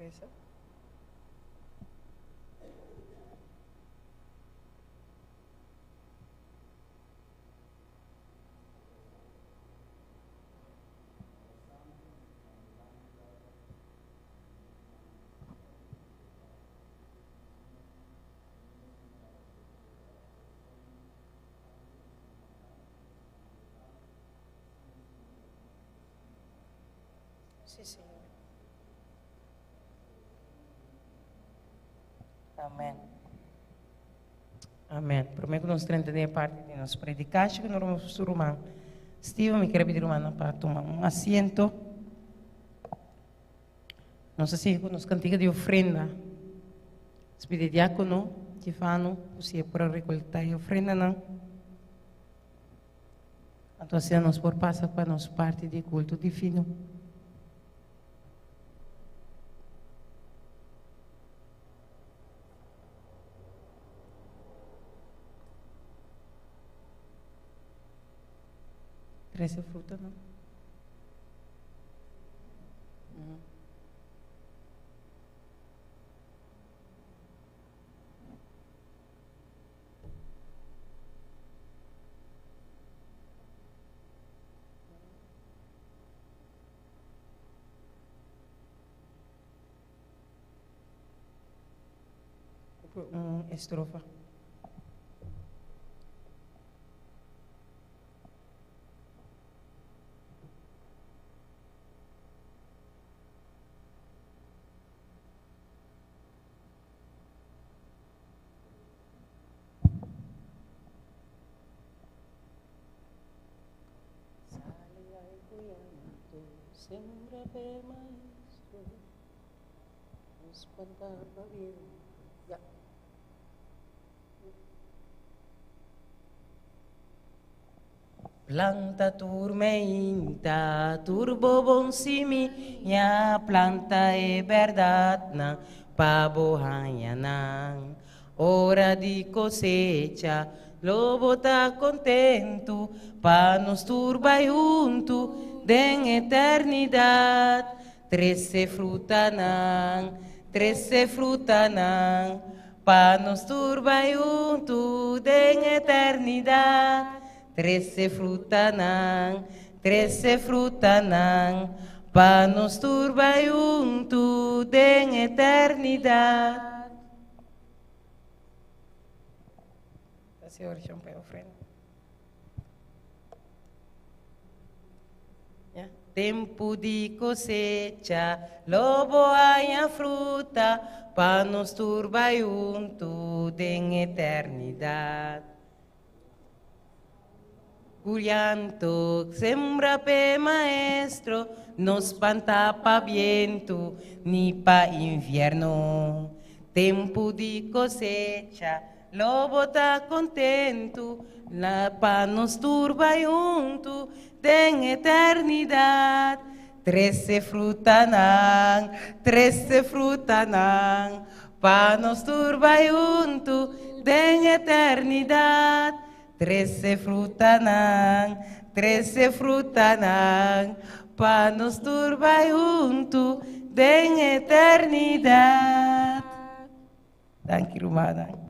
Resa. Sí, Señor. Amen. Amen. Promé ku nos drenta den e parti di nos predikashi ku nos ruman Steven, mi kere pidi rumannan pa tuma un asiento. Nos a sigui ku nos kantika di ofrenda. Nos pidi diákono Tifano ku si e por a rekolektá e ofrendanan. Anto asina nos por pasa pa nos parti di kulto divino. Trese fruta, no? Un estrofa. Sembra pe maestro, espantaba bien. Ya. Planta tur meinta, tur bobon simia, planta e bèrdatnan pa bo haña nan. Ora di kosecha, lo bo ta kontentu pa nos tur bai huntu den eternidat. Trese frutanan, trese frutanan, Pa nos tur bai huntu den eternidat. Trese frutanan, trese frutanan, pa nos tur bai huntu den eternidat. Hasi orashon pa e ofrenda. Tempu di kosecha, lo bo haña fruta, pa nos tur bai huntu den eternidat. Ku llanto sembra p'e Maestro, no spanta pa bientu ni pa invierno. Tempu di kosecha, Lo bo ta kontentu la pa nos tur bai huntu den eternidat. Trese frutanan, trese frutanan, pa nos tur bai huntu den eternidat. Trese frutanan, trese frutanan, pa nos tur bai huntu den eternidat. Danki rumannan.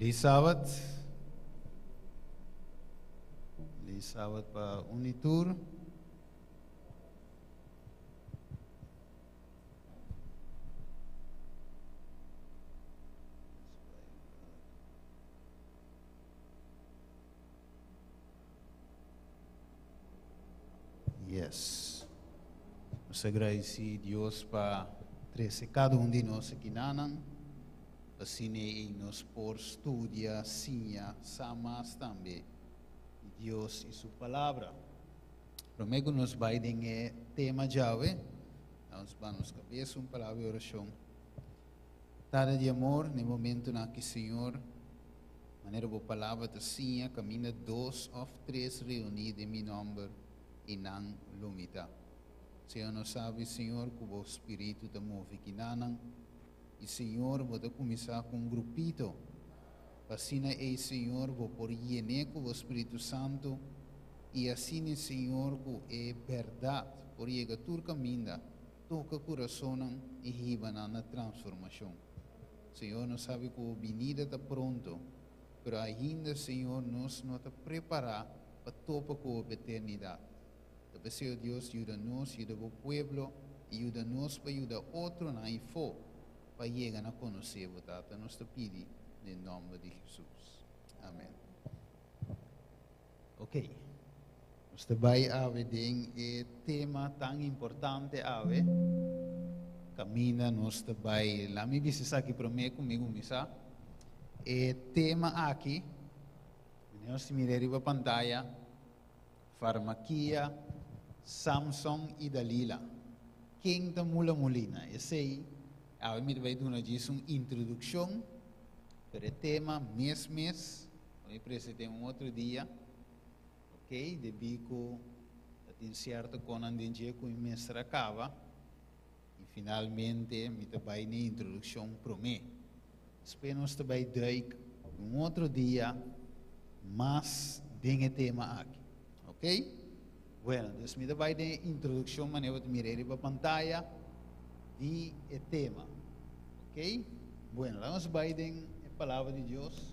Feliz Sabbat. Feliz Sabbat pa Unitur. Yes. Nos ta agradeci Dios pa Trese kada un di nos akinanan, asina ei nos por studia, siña, sa mas tambe di Dios i Su Palabra. Promé ku nos bai den e tema djawe, nos baha nos kabes un palabra di orashon. Tata di amor, na e momentunan aki, Señor, manera Bo Palabra ta siña, kaminda dos òf tres reuní den mi nòmber, i nan lo mi ta. Señor, nos sabi, Señor, ku Bo Spiritu ta move kinanan, i Señor, Bo ta kuminsá ku un grupito, pa asina ei, Señor, Bo por yen'é ku Bo Spiritu Santu, i asina, Señor, ku e bèrdat por yega tur kaminda, toka kurasonnan i hiba nan na transformashon. Señor, nos sabi ku Bo binida ta pronto, pero ainda, Señor, nos no ta prepará pa topa ku Bo eternidat. Ta p'esei, o Dios, yuda nos, yuda bo pueblo, i yuda nos pa yuda otronan aifó pa yega na konosé bo, Tata. Nos ta pidi den nòmber di Hesus. Amèn. Ok. Nos ta bai awe den e tema tan importante awe. Kaminda nos ta bai. Laat mi bisa esaki promé ku mi kuminsá. E tema aki, nos mira riba pantaya, Farmakia, Samson i Dalila. Ken ta mula mulina? Esei, awe mi ta bai duna djis un introdukshon, pero e tema mes mes lo mi present'é un otro dia, ok, debí ku ta tin sierto konan den dje ku mi mester a kaba, i finalmente mi ta bai na e introdukshon promé. Despues nos ta bai duik un otro dia mas den e tema aki. Ok? Bueno, dus mi ta bai den e introdukshon manera bo ta mira riba pantaya di e tema. Ok? Bueno, laga nos bai den e palabra di Dios.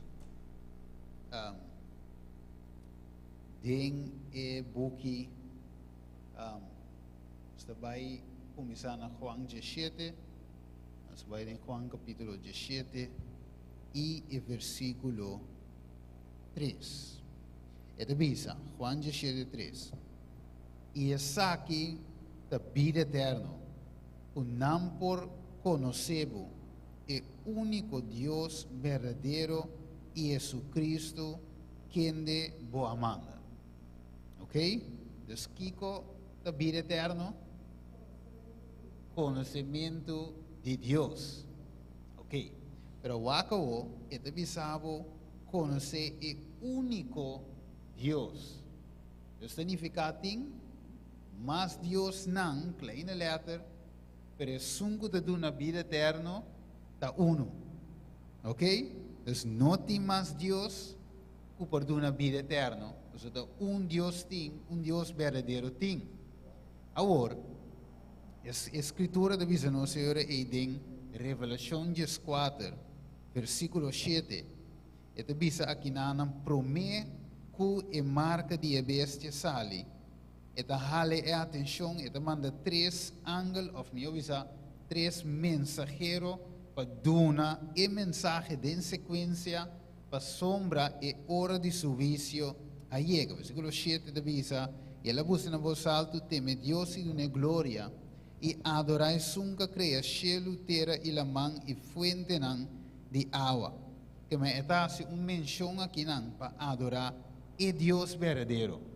Um, den e buki um, nos ta bai kuminsá na Juan 17. Nos bai den Juan capítulo 17 i e versículo 3. E ta bisa, Juan 17, 3, I esaki ta bida eterno, ku nan por konosé bo, e úniko Dios berdadero i Jesucristo, kende bo a manda. Ok? Dus kiko ta bida eterno? Konosementu di Dios. Ok, pero wak awo, e ta bisa bo konosé e úniko Dios. Dus ta nifiká tin mas diosnan, kleine lèter, pero esun ku ta duna bida eterno ta unu. Ok? Dus no tin mas dios ku por duna bida eterno, pasobra ta un Dios tin, un Dios berdadero tin. Awor, e Skritura ta bisa nos e ora ei den Revelashon dieskuater, versíkulo shete, e ta bisa akinanan promé ku e marka di e bestia sali, e ta hala e atenshon, e ta manda tres angel, òf mihó bisa, tres mensahero pa duna e mensahe den sekuensia pasobra e ora di su huisio a yega. Versíkulo shete ta bisa, I el a buska na bos altu, teme Dios i dun'é gloria, i adorá esun ku a krea shelu, tera i laman i fuentenan di awa. Keme e ta hasi un menshon akinan pa adorá e Dios berdadero.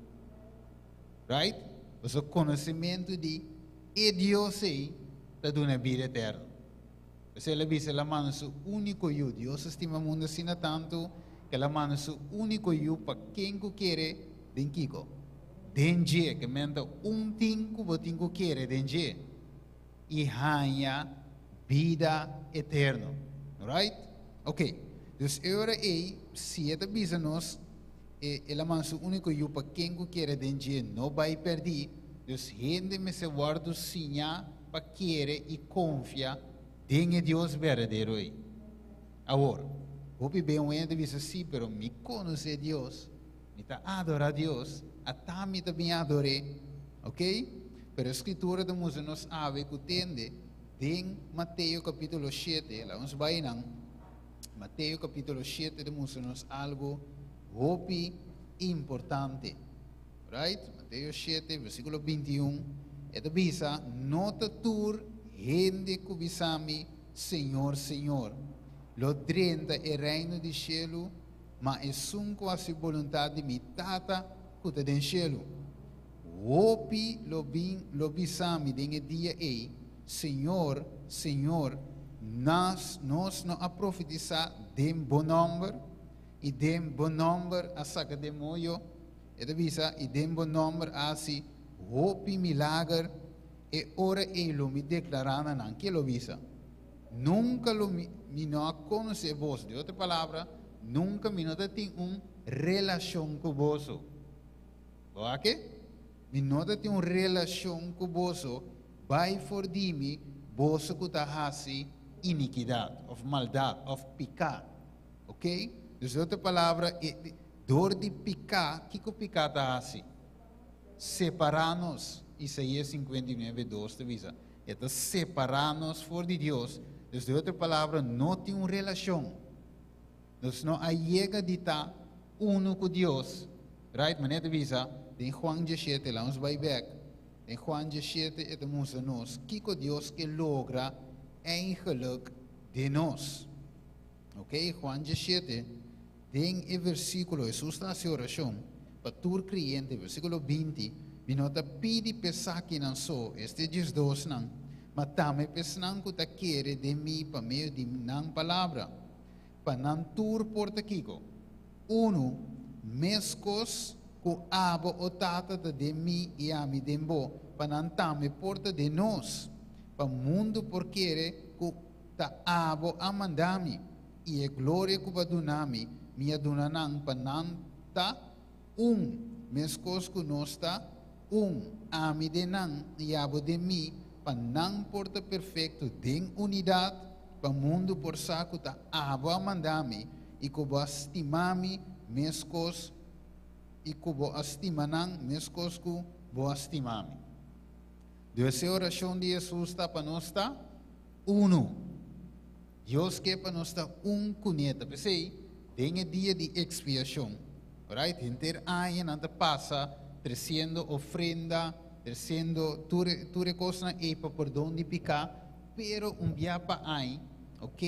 Right? Pasobra konosementu di e Dios ei ta duna bida eterno. P'esei el a bisa, El a manda su úniko Yu. Dios a stima mundu asina tantu ku el a manda su úniko Yu pa ken ku kere den kiko? Den dje. Ke men ta un tin ku bo tin ku kere den dje i haña bida eterno. Right? Oké. Dus e ora ei, si e ta bisa nos, e el a manda su úniko Yu pa ken ku kere den dje no bai pèrdí, dus hende mester wòrdu siñá pa kere i konfia den e Dios berdadero ei. Awor, hopi be un hende bisa, Sí, pero mi konosé Dios, mi ta adorá Dios, ata mi ta bin ador'é. Ok? Pero e Skritura ta mustra nos awe ku tende den Mateo kapítulo shete, laga nos bai nan, Mateo kapítulo shete ta mustra nos algu hopi importante. Right? Mateo shete, versíkulo 21, e ta bisa, No ta tur hende ku bisa mi, Señor, Señor, lo drenta e reino di shelu, ma esun ku hasi boluntat di mi Tata ku ta den shelu. Hopi lo bin lo bisa mi den e dia ei, Señor, Señor, nas nos no a profetisá den bo nòmber, i den bo nòmber a saka demoño? E ta bisa, i den bo nòmber a hasi hopi milager. E ora ei lo mi deklará na nan, ke lo bisa? Nunka lo mi mi no a konosé boso. Den otro palabra, nunka mi no ta tin un relashon ku boso. Bo a ke? Mi no ta tin un relashon ku boso, bai for di mi, boso ku ta hasi inikidat, òf maldat, òf piká. Oké? Dus den otro palabra, e, dor di piká, kiko piká ta hasi? Separá nos. Isaías 59, 2 ta bisa. E ta separá nos for di Dios. Dus den otro palabra, no tin un relashon. Nos no a yega di ta unu ku Dios. Right? Manera ta bisa den Juan 17, laat ons bai bek. Den Juan 17 e ta mustra nos kiko Dios ke logra eigenlijk den nos. Ok, Juan 17, den e versíkulo, Hesus ta hasi orashon pa tur kreyente, versíkulo 20, Mi no ta pidi p'esakinan so, este 12nan, ma tambe p'esnan ku ta kere den mi pa medio di nan palabra, pa nan tur por ta kiko? Unu, meskos ku abo, o Tata, ta den mi i ami den bo, pa nan tambe por ta den nos, pa mundu por kere ku ta abo a manda mi, i e gloria ku bo a duna mi, mi a duna nan, pa nan ta un, meskos ku nos ta un, ami den nan i abo den mi, pa nan por ta perfekto den unidat, pa mundu por sa ku ta abo a manda mi i ku bo a stima mi meskos i ku bo a stima nan meskos ku bo a stima mi. Dus e orashon di Hesus ta pa nos ta unu. Dios ke pa nos ta un kuné. Ta p'esei, den e dia di ekspiashon, right, henter aña nan ta pasa tresiendo ofrenda, tresiendo tur e tur e kosnan ei pa pordon di piká, pero un bia pa aña, ok,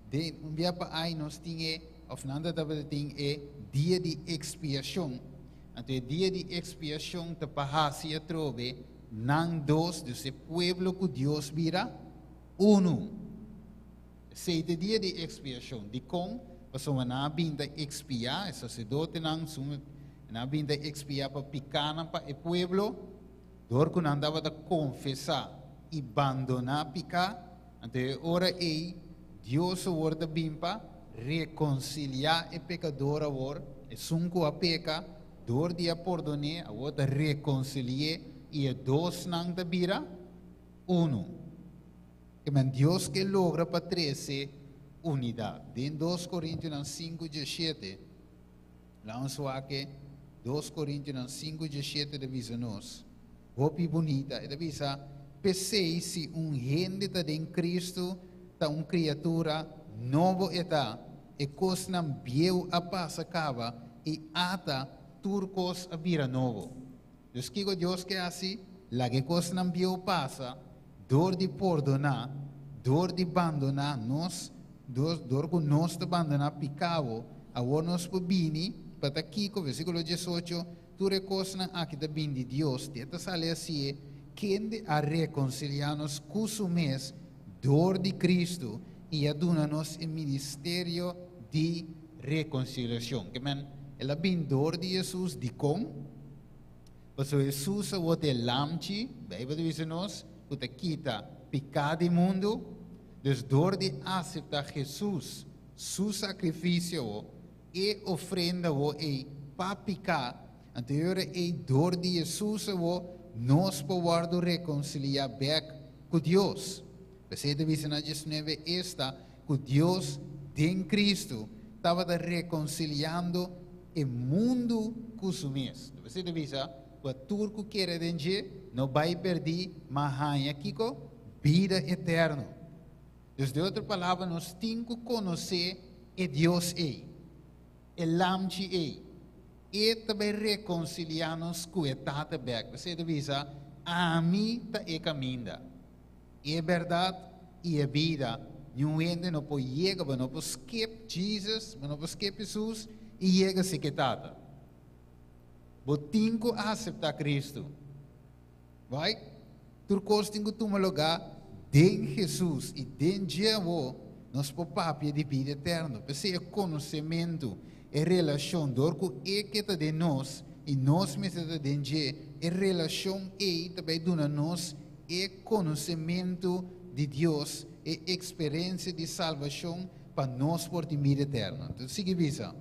den un bia pa aña nos tin e, òf nan ta tabata tin e dia di ekspiashon. Anto e dia di ekspiashon ta pa hasi atrobe nan dos, dus e pueblo ku Dios bira unu. Esei ta e dia di ekspiashon. Dikon? Pasobra nan a bin ta ekspiá, e saserdotenan, nan a bin ta ekspiá pa pikánan pa e pueblo, dor ku nan tabata konfesá i bandoná piká. Anto e ora ei Dios awor ta bin pa rekonsiliá e pekador awor, esun ku a peka, dor di a pordon'é, awor ta rekonsili'é i e dosnan ta bira unu. Ke men Dios ke logra pa trese unidat. Den 2 Korintionan 5, 17, laat ons wak e 2 Korintionan 5, 17 ta bisa nos, hopi bunita, e ta bisa, P'esei si un hende ta den Kristu, ta un kriatura nobo e ta, e kosnan bieu a pasa kaba i ata tur kos a bira nobo. Dus kiko Dios ke hasi? Laga e kosnan bieu pasa dor di pordoná, dor di bandoná nos, dor, dor ku nos ta bandoná pikao, awor nos por bini pa ta kiko? Versíkulo 18, Tur e kosnan aki ta bini di Dios, te ta sali hasié, kende a rekonsiliá nos ku su mes dor di Kristu i a duna nos e ministerio di rekonsiliashon. Ke men, el a bini dor di Hesus, dikon? Pasobra Hesus a word e lamchi, Beibel ta bisa nos, ku ta kita piká di mundu. Dus dor di aseptá Hesus su sakrifisio, e ofrenda wo ei pa piká, anto e ora ei dor di Hesus awo nos por wòrdu rekonsiliá bèk ku Dios. P'esei ta bisa na 19, esta ku Dios den Kristu tabata rekonsiliando e mundu ku su mes. P'esei ta bisa ku a tur ku kere den dje no bai pèrdí, ma haña kiko? Bida eterno. Dus den otro palabra nos tin ku konosé e Dios ei, e Lamchi ei. E ta bai rekonsiliá nos ku e Tata bèk. P'esei e ta bisa, Ami ta e kaminda. E bèrdat i e bida. Niun hende no por yega, bo no por skip Jesus, bo no por skip Jesus i yega serka Tata. Bo tin ku aseptá Kristu. Right? Tur kos tin ku tuma lugá den Jesus i den dje nos por papia di bida eterno. P'esei e konosementu, e relashon, dor ku e ke ta den nos i nos mester ta den dje, e relashon ei tambe duna nos e konosementu di Dios, e eksperensia di salbashon pa nos por tin bida eterno. Anto, sigui bisa.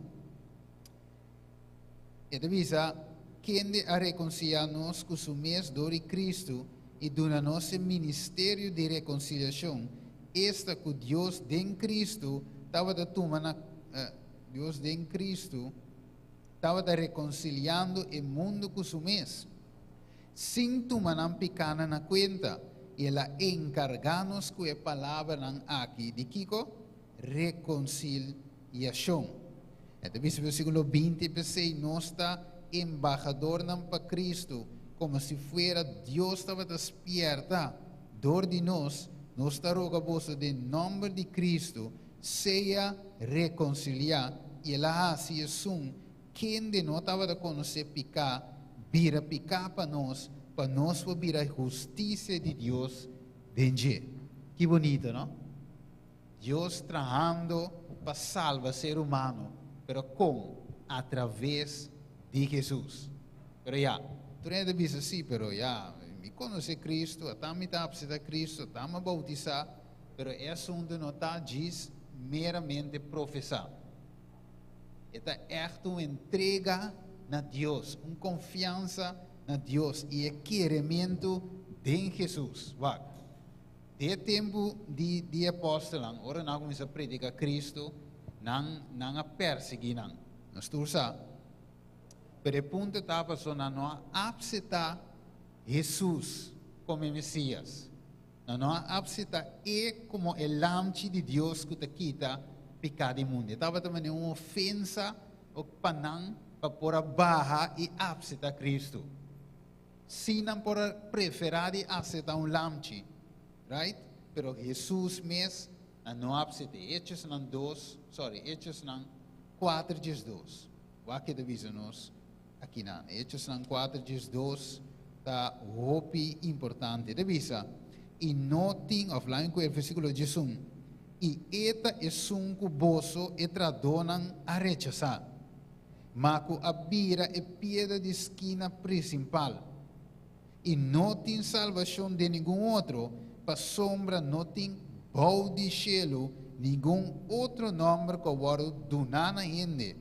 E ta bisa, kende a rekonsiliá nos ku su mes dor di Kristu i duna nos e ministerio di rekonsiliashon, esta ku Dios den Kristu tabata tuma na Dios den Kristu tabata rekonsiliando e mundu ku su mes, sin tuma nan pikánan na kuenta, i el a enkargá nos ku e palabranan aki di kiko? Rekonsiliashon. E ta bisa versíkulo 20, p'esei nos ta embahadornan pa Kristu, komo si fuera Dios tabata spièrta dor di nos, nos ta roga boso den nòmber di Kristu, sea rekonsiliá, i el a hasi esun kende no tabata konosé piká, bira piká pa nos, pa nos por bira hustisia di Dios den dje. Ki bunita, no? Dios trahando pa salba ser humano, pero kon? A traves di Jesus. Pero ya, tur hende bisa sí, pero ya, mi konosé Kristu, ata mi ta aseptá Kristu, ata mi a boutisá, pero e asuntu no ta djis meramente profesá. E ta ègt un entrega na Dios, un konfiansa na Dios i e kerementu den Jesus. Wak. Den e tempu di di apòstelnan, ora nan a kuminsá prediká Kristu, nan nan a persiguí nan. Nos tur sa. Pero e punto ta pasobra nan no a apseptá Hesus komo e Mesías. Nan no a apseptá e komo e Lamchi di Dios ku ta kita piká di mundu. E tabata manera un ofensa pa nan pa por a baha i apseptá Kristu. Sí, nan por a preferá di aseptá un lamchi, right? Pero Hesus mes nan no a asept'é. Hechosnan dos, sorry, Hechosnan kuater 12. Wak ke ta bisa nos akinan. Hechosnan 4 12 ta hopi importante. Ta bisa, i no tin, òf laga mi ku e versíkulo 11, i e ta esun ku boso e trahadónan a rechasá, ma ku a bira e piedra di skina prinsipal. I no tin salbashon den ningun otro, pasobra no tin bou di shelu ningun otro nòmber ku a wòrdu duná na hende,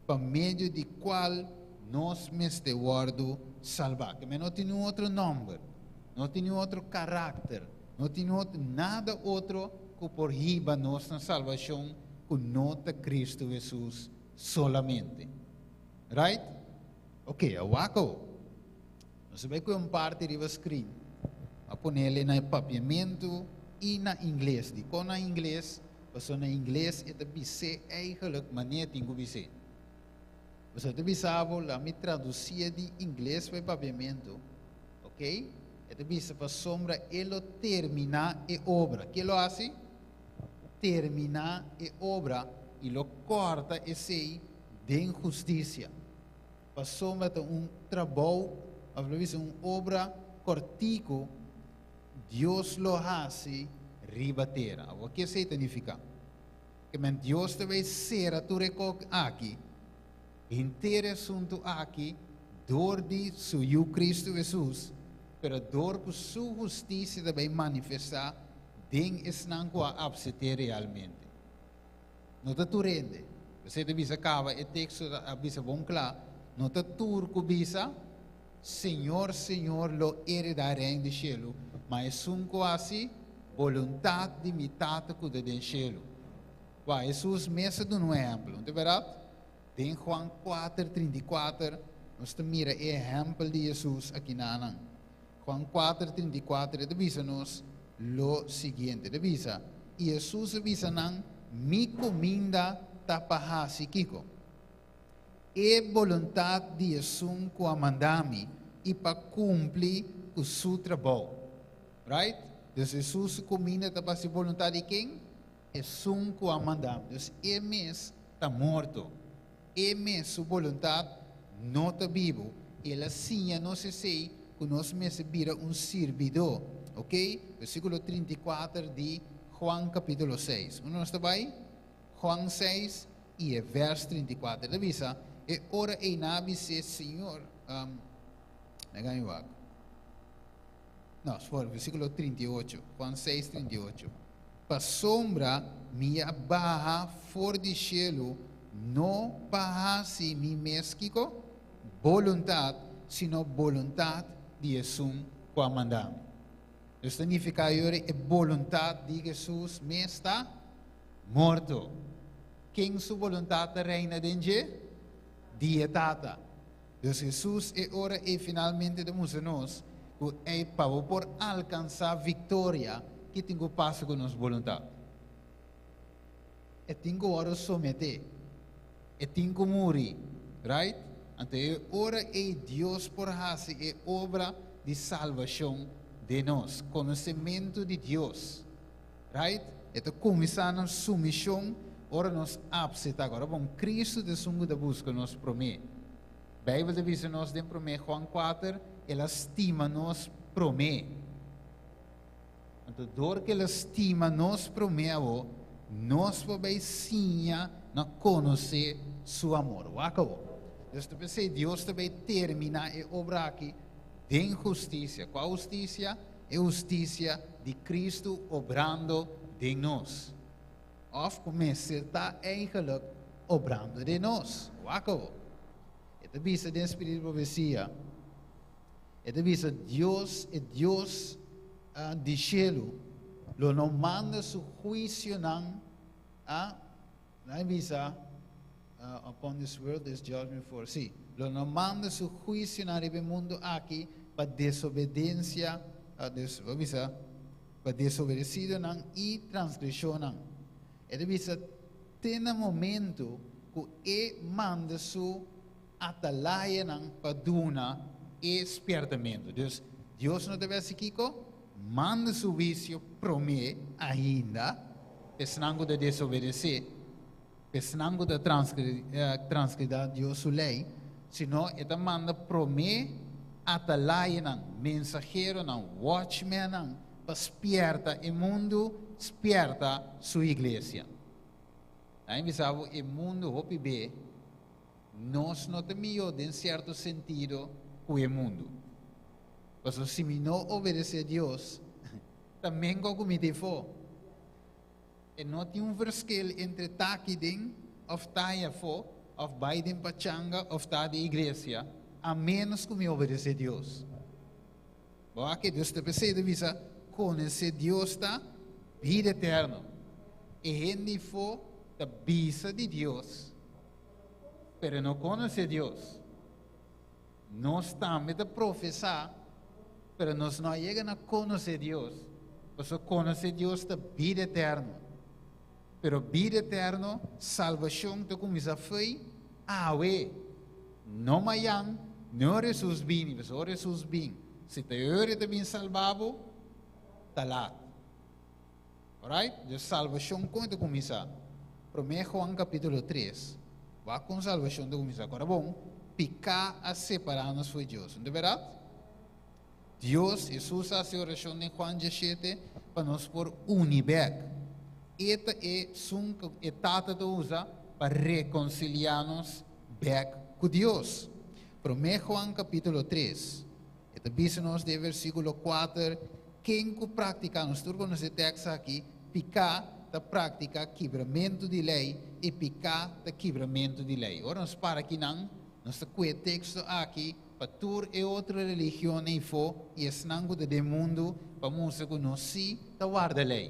pa medio di kual nos mester wòrdu salbá. Ke men no tin ningun otro nòmber, no tin ningun otro karakter, no tin nada otro ku por hiba nos na salbashon ku no ta Kristu Hesus solamente. Right? Ok, awor nos ta bai ku un parti riba screen. A pon'é na papiamentu i na ingles. Dikon na ingles, pasobra na ingles e ta bis'é eigenlijk manera tin ku bis'é. Bo ta bisa laga mi tradusí di ingles pa papiamentu. Ok? E ta bisa pasobra e lo terminá e obra. Ke lo hasi? Terminá e obra i lo kòrta esei den hustisia. Pasobra ta un trabou, òf bisa un obra kòrtiku, Dios lo hasi riba tera. Kiko esei ta nifiká? Ke men Dios ta bai sera tur e kos aki, henter asuntu aki, dor di su Yu Kristu Hesus, pero dor ku su hustisia ta bai manifestá den esnan ku a asept'é realmente. No ta tur hende. Bo ta bisa kaba e teksto a bisa bon kla, no ta tur ku bisa, Señor, Señor, lo heredá reino di shelu, ma esun ku hasi boluntat di mi Tata ku ta den shelu. Wak, Hesus mes a duna un ehèmpel, no ta bèrdat? Den Juan 4:34, nos ta mira e ehèmpel di Hesus akinan. Juan 4:34, e ta bisa nos lo siguiente. E ta bisa, i Hesus a bisa nan, mi kuminda ta pa hasi kiko. E boluntat di esun ku a manda mi i pa kumpli ku su trabou. Right? Dus Hesus su kuminda ta pa hasi boluntat di ken? Esun ku a manda. Dus e mes ta morto. E mes su boluntat no ta bibu. El a siña nos esei ku nos mester bira un sirbidó. Ok? Versíkulo 34 di Juan kapítulo 6. Unda nos ta bai? Juan 6 i e vèrs 34. E ta bisa, E ora ei nan a bis'é, Señor, um, No, sorry, versíkulo 38. Juan 6, 38. Pasobra mi a baha for di shelu no pa hasi mi mes kiko? Boluntat, sino boluntat di esun ku a manda mi. Dus ta nifiká yori e boluntat di Hesus mes ta morto. Ken su boluntat ta reina den dje? Di e Tata. Dus Hesus e ora ei finalmente ta mustra nos ku ei pa bo por alkansá viktoria ki tin ku pasa ku nos boluntat. E tin ku wòrdu someté. E tin ku muri. Right? Anto e ora ei Dios por hasi e obra di salbashon den nos. Konosementu di Dios. Right? E ta kuminsá nos sumishon ora nos apseptá. Ora bon, Kristu ta esun ku ta buska nos promé. Beibel ta bisa nos den promé Juan 4, El a stima nos promé. Anto dor ku el a stima nos promé awor, nos por bai siña na konosé su amor. Wak awor. Dios ta p'esei Dios ta bai terminá e obra aki den hustisia. Kua hustisia? E hustisia di Kristu obrando den nos. Òf ku mester ta eigenlik obrando den nos. Wak awor. E ta bisa den spiritu di profesia. E ta bisa, Dios, e Dios di shelu, lo no manda su huisionan a, nan a bisa, upon this world this judgment for, sí, lo no manda su huisionan riba e mundu aki pa desobedensia, des, bo bisa, pa desobedesidonan i transgresionnan. E ta bisa, te na momento ku e manda su atalayanan pa duna e spièrtamentu. Dus, Dios no ta besi kiko? Manda su huisio promé ainda pa esnan ku ta desobedesé, pa esnan ku ta transgredá Dios su lei, sino e ta manda promé atalayanan, mensaheronan, watchmennan, pa spièrta e mundu, spièrta su iglesia. Nan a bisa bo e mundu hopi be. Nos no ta mihó den sierto sentido ku e mundu. Pasobra si mi no obedesé Dios, ta mengua ku mi ta efó. E no tin un verschil entre ta aki den òf ta ei afó, òf bai den pachanga òf ta den iglesia, a ménos ku mi obedesé Dios. Bo a ke Dios ta p'esei ta bisa, Konosé Dios ta bida eterno. E hende ifó ta bisa di Dios, pero no konosé Dios. Nos tambe ta profesá, pero nos no a yega na konosé Dios, pasobra konosé Dios ta bida eterno. Pero bida eterno, salbashon ta kuminsá fo'i awe, no mayan, no ora Hesus bini, pasobra ora Hesus bin, si ta e ora e ta bin salba bo, ta lat. Alright? Dus salbashon kon e ta kuminsá? Promé Juan kapítulo 3. Wak kon salbashon ta kuminsá. Kora bon, piká a separá nos fo'i Dios. No ta bèrdat? Dios, Hesus a hasi orashon den Juan 17 pa nos por uni bèk. E ta e sun ku e Tata ta usa pa rekonsiliá nos bèk ku Dios. Promé Juan kapítulo 3. E ta bisa nos den versíkulo 4, Ken ku praktiká, nos tur konosé tèks aki, piká ta praktiká kibramentu di lei i piká ta kibramentu di lei. Ora nos para akinan, nos ta kue e teksto aki pa tur e otro religionnan ifó i esnan ku ta den mundu pa mustra ku nos sí ta warda lei.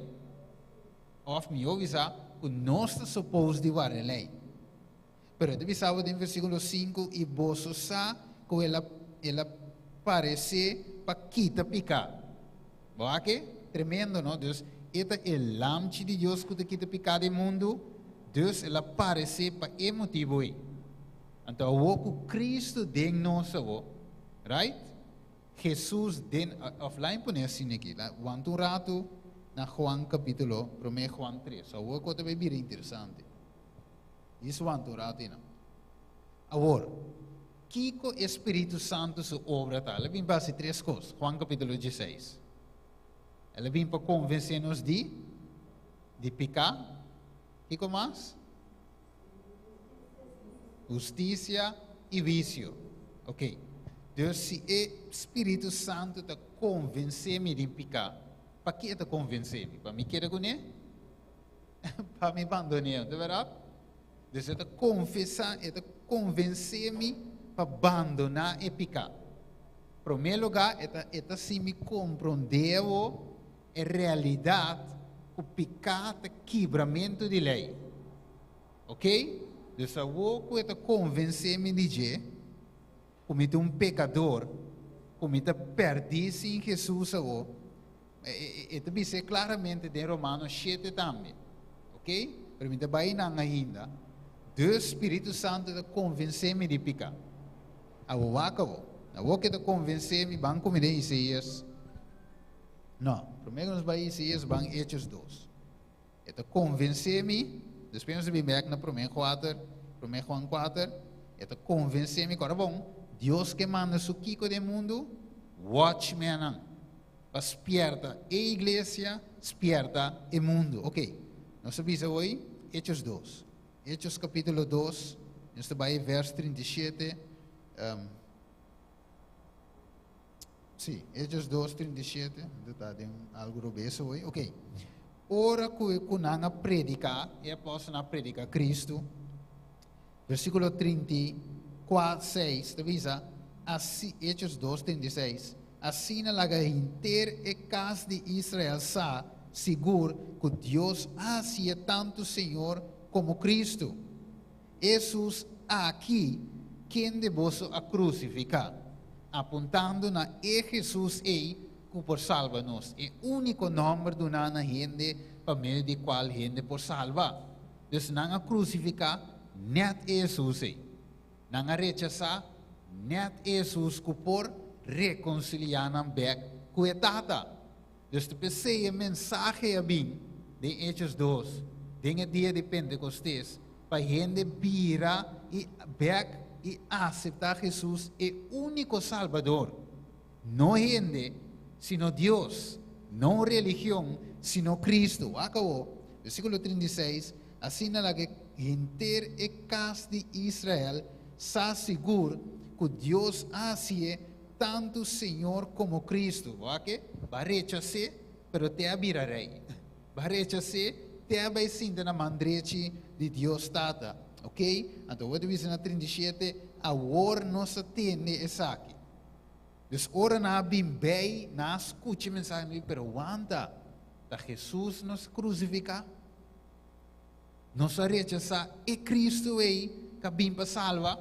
Òf mihó bisa, ku nos ta supos di warda lei. Pero e ta bisa bo den versíkulo 5, I boso sa ku el a el a paresé pa kita piká. Bo a ke? Tremendo, no? Dus, e ta e Lamchi di Dios ku ta kita piká den mundu, dus el a paresé pa e motibu ei. Anto awor ku Kristu den nos awor, right? Jesus den, of laat pone asina aki, wanta un ratu na Juan kapítulo, promé Juan 3. Awor ku ta bira interesante. Esei wanta un ratu no. Awor, kiko Spiritu Santu su obra ta? El a bin pa tres kos. Juan kapítulo 16. El a bin pa konvensé nos di piká. Kiko mas? Hustisia i huisio. Ok. Dus si e Spiritu Santu ta konvensé mi di piká, pakiko e ta konvensé mi? Pa mi keda kuné? Pa mi bandoná, ta berdat? Dus e ta konfesá, e ta konvensé mi pa bandoná e piká. Promé lugá, e ta hasi mi komprondé e realidat ku piká ta kibramentu di lei. Ok? Dus awor ku e ta konvensé mi di dje, ku mi ta un pekadó, ku mi ta pèrdí sin Jesus awor, e ta bisa klaramente den Romano 7 tambe. Ok? Pero mi ta bai nan ainda. Dus Spiritu Santu ta konvensé mi di piká. Awor akabó. Awor ku e ta konvensé mi, ban ku mi den Isaías. No, promé nos bai Isaías, ban Hechos 2. E ta konvensé mi, despues nos bai na promé 4, promé Juan 4, e ta konvensé mi, awor bon, Dios ke manda su kiko den mundu, watchman, pa spièrta e iglesia, spièrta e mundu. Ok, nos a bisa awe, Hechos 2. Hechos kapítulo 2, nos ta bai verso 37. Sí, Hechos 2, 37. Ta den algu robes awe. Ok. Ora ku nan a prediká, e apòstelnan a prediká Kristu, versíkulo 34, 6, ta bisa, asina, Hechos 2, 36, asina laga henter e kas di Israel sa, sigur ku Dios a hasié tantu Señor komo Kristu. Jesus aki, kende boso a krusifiká, apuntando na e Jesus ei ku por salba nos. E úniko nòmber duná na hende pa medio di kual hende por salba. Dus nan a krusifiká nèt Jesus ei. Nan a rechasá nèt Jesus ku por rekonsiliá nan bèk ku e Tata. Dus p'esei e mensahe a bin den Hechos 2, den e dia di Pentekostes, pa hende bira i bèk i aseptá Jesus e úniko Salbador. No hende, sino Dios. No religion, sino Kristu. Akabó. Versíkulo 36. Asina laga henter e kas di Israel sa sigur ku Dios a hasié tantu Señor komo Kristu. Ok? B'a rechas'é, pero te a bira rei. B'a rechas'é, te a bai sinta na man drechi di Dios Tata. Ok? Anto, bo ta na 37, awor nos a tende esaki. Dus ora nan a bin bei, nan a skucha mensahe, pero wanta, ta Jesus nos a krusifiká. Nos a rechasá e Kristu ei, ku a bin pa salba.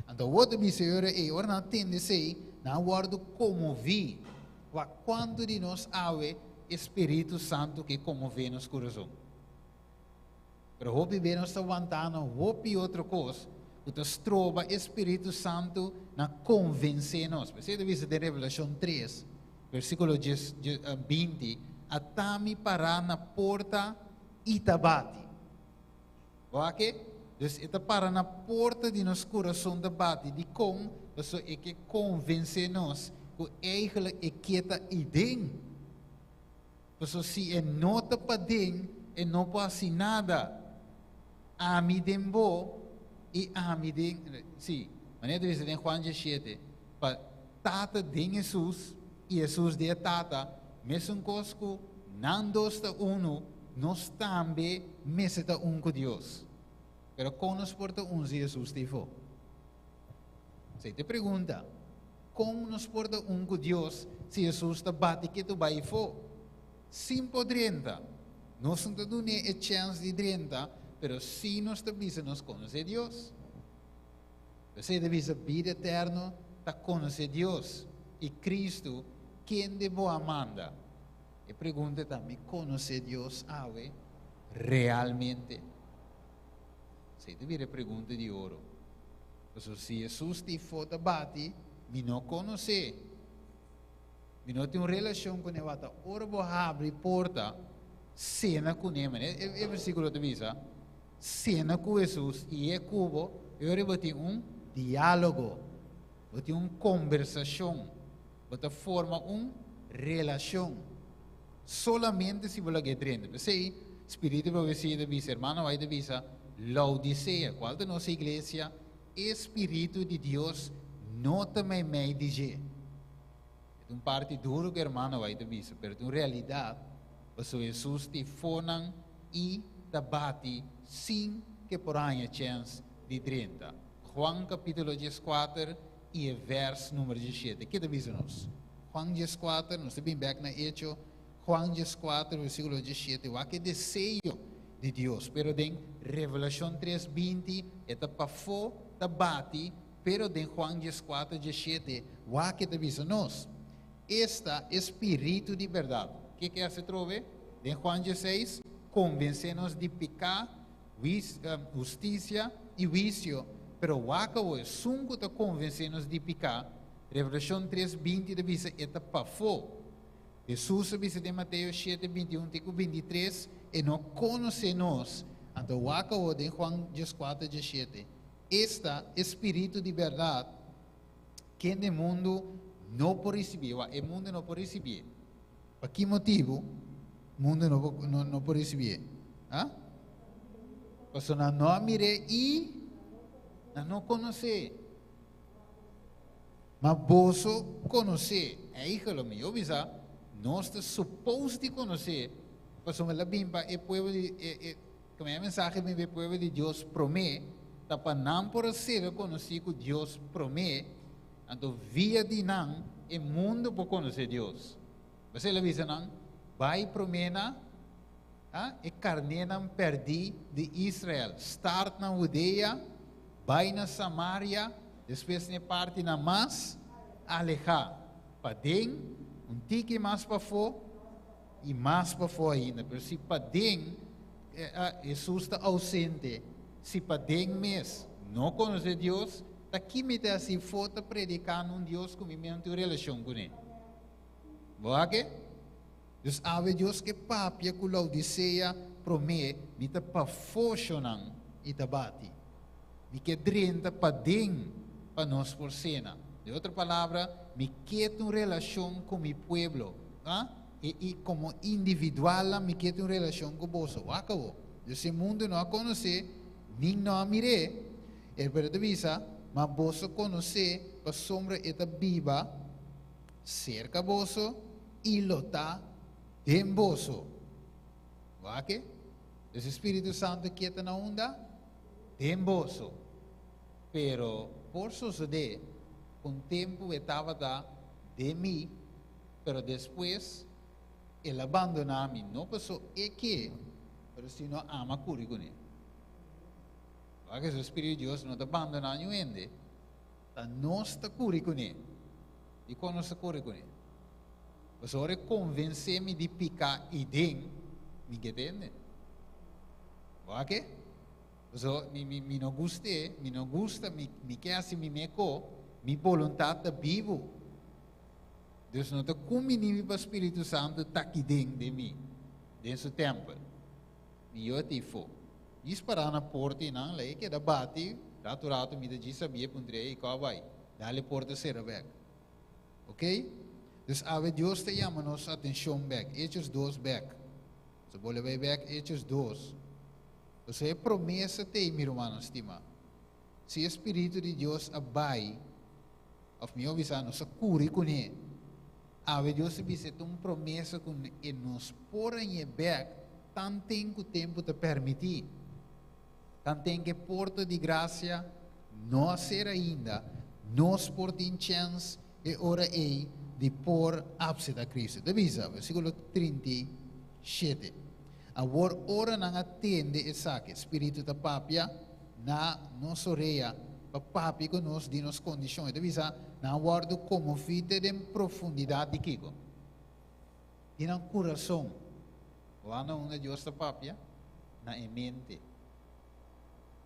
Anto, otro bisa ei, ora nan a tende esei, nan a wòrdu konmoví. Kuantu di nos awe Spiritu Santu ke konmové nos kurason. Pero hopi be nos ta wantando hopi otro kos, ku ta stroba Spiritu Santu na konvensé nos. Bo ta bisa den Revelashon 3, versíkulo 20, ata mi pará na porta i ta bati. Ok? Dus e ta para na porta di nos kurason ta bati di kon, so e ke konvensé nos ku eigenlijk e ke ta eiden. So si e no ta paden, e no por hasi nada. Ami den bo i ami den, sí, manera ta den Juan 17, pa Tata den Jesus i Jesus den Tata, mesun kos ku nan dos ta uno, nos tambe mester ta un ku Dios. Pero kon nos por ta un si Jesus ta afó? Esei ta e pregunta, kon nos por ta un ku Dios si Jesus ta bati ketu bai afó? Sin por drenta. Nos no ta dun'é e chèns di drenta, pero si nos ta bisa nos konosé Dios. Esei ta bisa bida eterno ta konosé Dios i Kristu, kende bo a manda. E pregunta ta, mi konosé Dios awe realmente? Esei ta e pregunta di oro. Pasobra si Jesus ta afó ta bati, mi no konosé. Mi no tin un relashon kuné, wata ora bo habri porta, sena kuné, manera e versíkulo ta bisa, sena ku Hesus i e ku bo, e ora bo tin un diálogo, bo tin un kombersashon, bo ta forma un relashon. Solamente si bo lag'é drenta. P'esei, Spiritu di Profesia ta bisa, Hermano White ta bisa, Laodisea, kual ta nos iglesia, e Spiritu di Dios no ta meimei di dje. E ta un parti duru ku hermano White ta bisa, pero ta un realidat, pasobra Hesus ta e fonan i ta bati sin ke por haña chèns di drenta. Juan kapítulo 14 i e vèrs número 17. Ke ta bisa nos? Juan 14, nos ta bin bèk na Echo, Juan 14, versíkulo 17, wak e deseo di Dios, pero den Revelashon 3, 20, e ta pafó ta bati. Pero den Juan 14, 17, wak e ta bisa nos, Esta e spiritu di bèrdat. Ke ke hasi atrobe? Den Juan 16, konvensé nos di piká, hustisia i huisio. Pero wak awor, esun ku ta konvensé nos di piká, Revelashon 3, 20 ta bisa, e ta pafó. Hesus a bisa den Mateo 7, 21 te ku 23, e no konosé nos. Anto wak awor den Juan 14, 17, Esta e spiritu di bèrdat kende mundu no por risibí. Wak, e mundu no por risibié. Pa ki motibu mundu no por, no, no por risibié? Ha? Pasobra nan no a mir'é i nan no konos'é. Ma boso konos'é. Eigelo mi yo bisa, nos ta supos di konos'é, pasobra el a bin pa e pueblo di, e, e, Ku e mensahe bin pa e pueblo di Dios promé, ta pa nan por a sera konosí ku Dios promé, anto via di nan e mundu por konosé Dios. P'esei el a bisa nan, Bai promé na e karnénan pèrdí di Israel. Start na Hudea, bai na Samaria, despues na e partinan mas alehá, paden, un tiki mas pafó, I mas pafó ainda. Pero si paden Hesus ta ausente, si paden mes no konosé Dios, ta ki mi ta hasi fo ta prediká na un Dios ku mi mes no tin un relashon kuné? Bo a ke? Dus awe Dios ke papia ku Laodisea promé, mi ta pafó shonnan i ta bati. Mi ke drenta paden pa nos por sena. Den otro palabra, mi ke tin un relashon ku mi pueblo. A I i komo individualnan mi ke tin un relashon ku boso. Wak awor. Dus e mundu no a konosé, nin no a mir'é. E pero ta bisa, Ma boso konosé, pasobra e ta biba serka boso i lo ta den boso. Wak e? Dus e Spiritu Santu ke ta na unda? Den boso. Pero por sosodé ku un tempu e tabata den mi, pero despues el a bandoná mi, no paso e ke, pero sino ama kuri kuné. Wak ku Spiritu di Dios no ta bandoná niun hende, ta nos ta kuri kuné. Dikon nos ta kuri kuné? Pasobra ora e konvensé mi di piká i den, mi ke tende. Wak ke? Pasobra mi, mi, mi no gust'é, mi no gusta, mi, mi ke hasi mi mekó, mi boluntat ta bibu. Dus no ta kumbiní mi pa Spiritu Santu ta aki den den mi, den su tèmpel. Mi yo ta ifó. Djis pará na porta i nan la e keda bati, ratu ratu mi ta djis sabia puntra ei kò a bai. Dale porta sera bèk. Ok? Dus awe Dios ta yama nos atenshon bèk. Hechos 2 bèk. So bo lo bai bèk Hechos 2. Pasobra e promesa t'ei, mi rumannan stimá. Si e Spiritu di Dios a bai, òf mihó bisá, nos a kuri kuné, awe Dios a bisa e ta un promesa ku e nos por hañ'é bèk tanten ku tempu ta permití. Tanten ku e porta di grasia no a sera ainda, nos por tin chèns e ora ei di por apseptá Kristu. Ta bisa, versíkulo 37, Awor ora nan a tende esaki, Spiritu ta papia na nos orea pa papia ku nos di nos kondishon. E ta bisa, nan a wòrdu konmoví te den profundidat di kiko? Di nan kurason. Wak na unda Dios ta papia? Na e mente.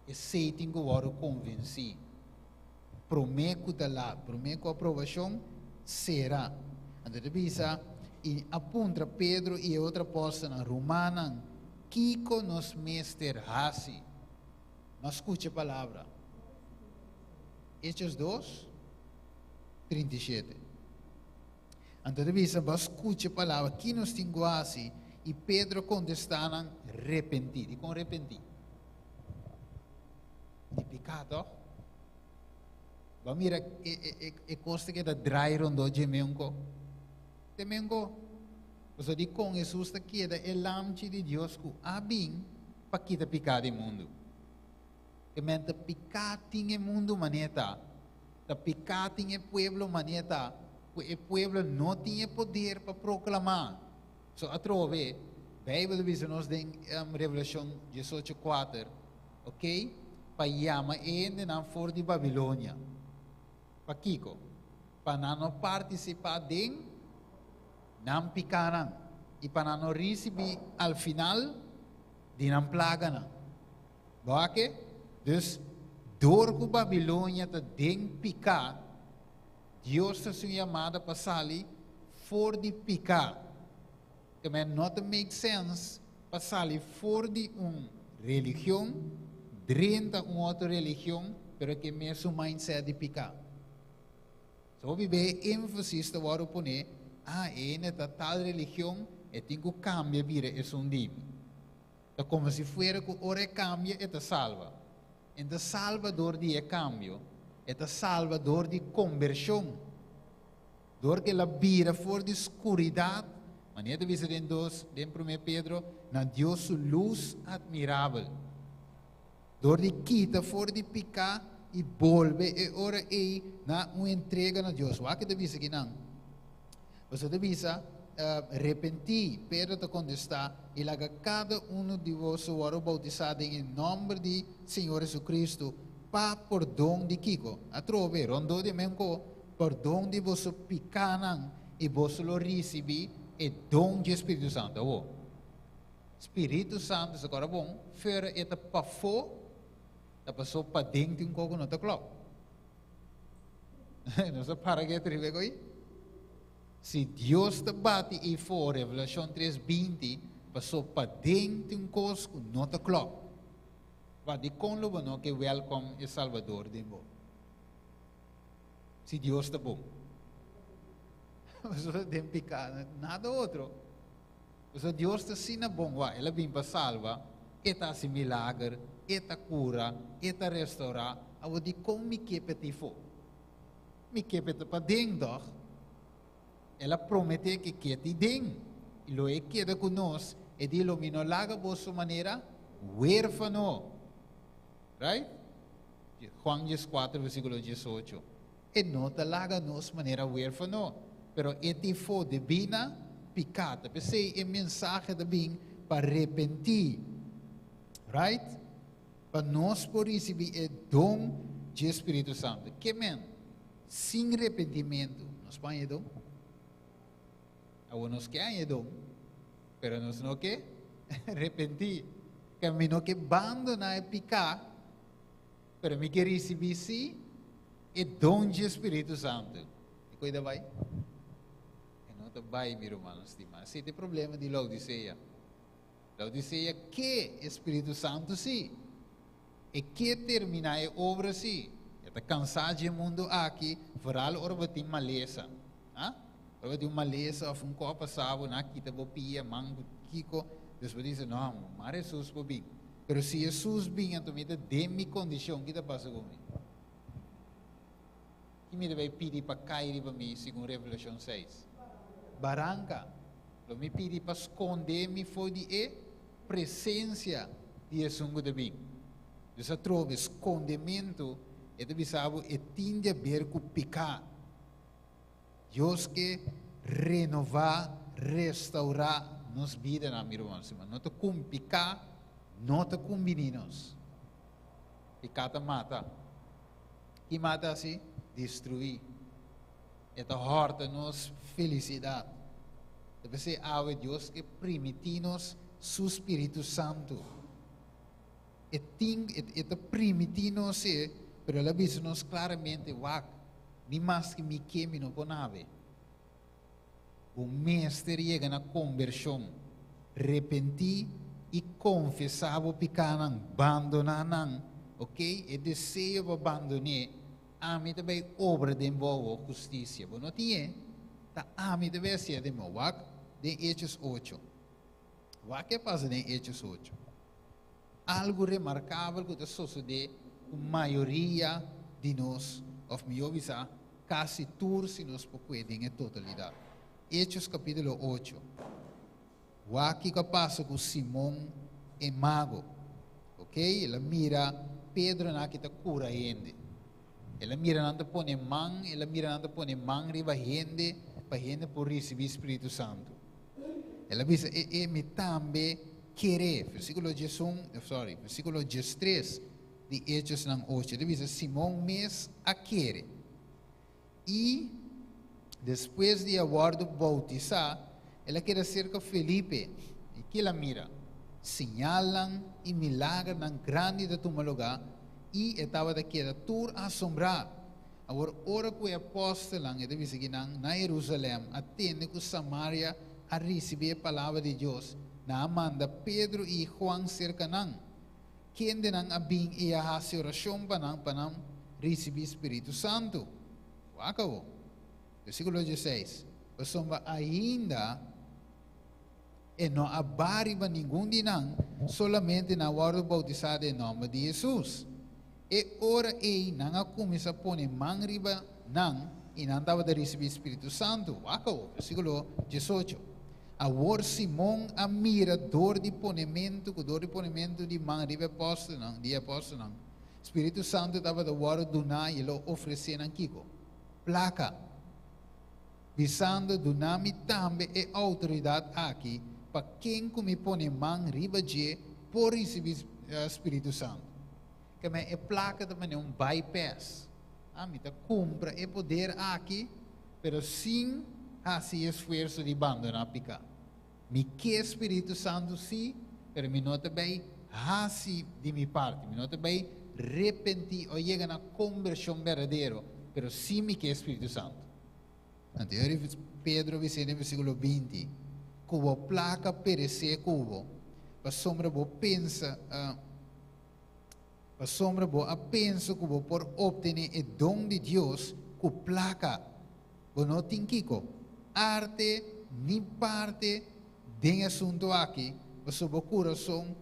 Esei tin ku wòrdu konvensí. Promé ku ta lat, promé ku aprobashon sera. Anto e bisa i a puntra Pedro i e otro apòstelnan, Rumannan, kiko nos mester hasi? Nos skucha e palabra. Hechos 2, 37. Anto e bisa, Bo skucha e palabra, ki nos tin ku hasi? I Pedro a kontestá nan, Repentí. Dikon repentí? Di piká, tòg? Bo a mira e, e, e, e kos ta keda drai rondó dje menko? Te menko. Pasobra dikon Hesus ta keda e Lamchi di Dios ku a bin pa kita piká di mundu. Ke men ta piká tin e mundu manera ta, ta piká tin e pueblo manera ta, ku e pueblo no tin e poder pa proklamá. So atrobe, Beibel ta bisa nos den Revelashon diesocho kuater, ok, pa yama e hendenan for di Babilonia. Pakiko? Pa nan no partisipá den nan pikánan i pa nan no risibí al final di nan plaganan. Bo a ke? Dus, dor ku Babilonia ta den piká, Dios ta hasi un yamada pa sali for di piká. Te men no ta make sense pa sali for di un religion drenta un otro religion pero ke mesun mindset di piká. So hopi be e énfasis ta wòrdu pone, ah e hende ta tal religion e tin ku kambia bira esun di mi. Ta komo si fuera ku ora e kambia e ta salba. E ta salba dor di e kambio, e ta salba dor di kombershon. Dor ku el a bira for di skuridat, manera ta bisa den dos, den Promé Pedro, na Dios su lus atmirabel. Dor di kita for di piká i bolbe e ora ei na un entrega na Dios. Wak ke ta bisa kinan. Pasobra ta bisa, Repentí, Pedro ta kontestá, i laga kada unu di boso wòrdu boutisá den e nòmber di Señor Jesucristo pa pordon di kiko? Atrobe, rondó di e mes ko, Pordon di boso pikánan i boso lo risibí e don dje Spiritu Santu. Awor, Spiritu Santu, si kòrda bon, fera e ta pafó, ta pasó paden tin un kos ku no ta klòp. Nos a para ke tribe ko'i. Si Dios ta bati eifó, Revelashon tres 20, pasó paden tin un kos ku no ta klòp. Wak, dikon lo bo no ke wèlkòm e Salbador den bo? Si Dios ta bon. Pasobra den piká, nada otro. Pasobra Dios ta asina bon, wak, El a bin pa salba, E ta hasi milager, E ta kura, E ta restourá. Awor dikon mi ke p'e ta ifó? Mi ke p'e ta paden, tòg? El a prometé ke ke ta den, i lo E keda ku nos, E di, Lo mi no laga boso manera wérfano. Right? Juan 14 versíkulo 18. E no ta laga nos manera huérfano, pero e tin fo debí na piká. Ta p'esei e mensahe ta bin pa repentí. Right? Pa nos por risibí e don dje Spiritu Santu. Ke men? Sin repentimentu, nos por haña e don? Awor nos ke haña e don, pero nos no ke repentí. Ke mi no ke bandoná e piká, pero mi ke risibí sí e don dje Spiritu Santu. E koi ta bai? E no ta bai, mi rumannan stimá. Esei ta e problema di Laodisea. Laodisea ke e Spiritu Santu sí. E ke terminá e obra sí. E ta kansá dje mundu aki, foral ora bo tin malesa. Ha? Ora bo tin un malesa òf un kos a pasa bo, nan a kita bo pia, man ku kiko, dus bo dice, no, mar Hesus por bin. Pero si Hesus bin anto mi ta den mi kondishon, ki ta pasa ku mi? Ki mi ta bai pidi pa kai riba mi segun Revelashon seis? Baranka. Lo mi pidi pa skonde mi for di e presensia di esun ku ta bin. Dus atrobe, skondementu, e ta bisa bo e tin di aber ku piká. Dios ke renová, restaurá nos bidanan, mi ruman stima. No ta kun piká no ta kumbiní nos. Piká ta mata. Ki mata hasi? Destruí. E ta hòrta nos felisidat. Ta p'esei awe Dios ke primití nos su Spiritu Santu. E tin, e ta primití nos e, pero el a bisa nos klaramente, Wak, ni maske mi ke, mi no por nabe. Bo mester yega na kombershon, repentí i konfesá bo pikánan, bandoná nan, ok? E deseo pa bandon'é, ami ta bai obra den bo awor hustisia. Bo no tin e? Ta ami ta bai hasié den bo. Wak den Hechos ocho. Wak ke pasa den Hechos ocho. Algu remarkabel ku ta sosodé ku mayoria di nos, òf mihó bisá, kasi tur si nos por kue den e totalidat. Hechos kapítulo ocho. Wak kiko a pasa ku Simon e mago. Ok, el a mira Pedro nan aki ta kura hende. El a mira nan ta pone man, el a mira nan ta pone man riba hende pa hende por risibí Spiritu Santu. El a bisa, E, e, mi tambe kere. Versíkulo diesun, sorry, versíkulo diestres di Hechosnan ocho. El a bisa, Simon mes a kere. I despues di a wòrdu boutisá, el a keda serka Felipe. I kila mira, señalnan i milagernan grandi ta tuma lugá, i e tabata keda tur asombrá. Awor, ora ku e apòstelnan, e ta bisa ki nan, na Herusalèm a tende ku Samaria a risibí e palabra di Dios, nan a manda Pedro i Juan serka nan, kendenan a bin i a hasi orashon pa nan pa nan risibí spiritu santu. Wak awor, versíkulo dieseis, Pasobra ainda e no a ba riba ningun di nan, solamente nan a wòrdu boutisá den nòmber di Hesus. E ora ei nan a kuminsá pone man riba nan i nan tabata risibí spiritu santu. Wak awor, versíkulo diesocho, Awor Simon a mira dor di ponementu ku dor di ponementu di man riba e apòstelnan, di e apòstelnan, spiritu santu tabata wòrdu duná i el a ofresé nan kiko? Plaka. Bisando, Duna mi tambe e outoridat aki pa ken ku mi pone man riba dje por risibí spiritu santu. Keme e plaka ta manera un bypass. Ah, mi ta kumpra e poder aki, pero sin hasi e esfuerso di bandoná piká. Mi ke spiritu santu sí, pero mi no ta bai hasi di mi parti. Mi no ta bai repentí o yega na kombershon berdadero, pero sí mi ke spiritu santu. Anto Pedro a bis'é den versíkulo 20, Ku bo plaka peresé ku bo, pasobra bo pensa, pasobra bo a pensa ku bo por optené e don di Dios ku plaka. Bo no tin kiko, arte ni parte den e asuntu aki, pasobra bo kurason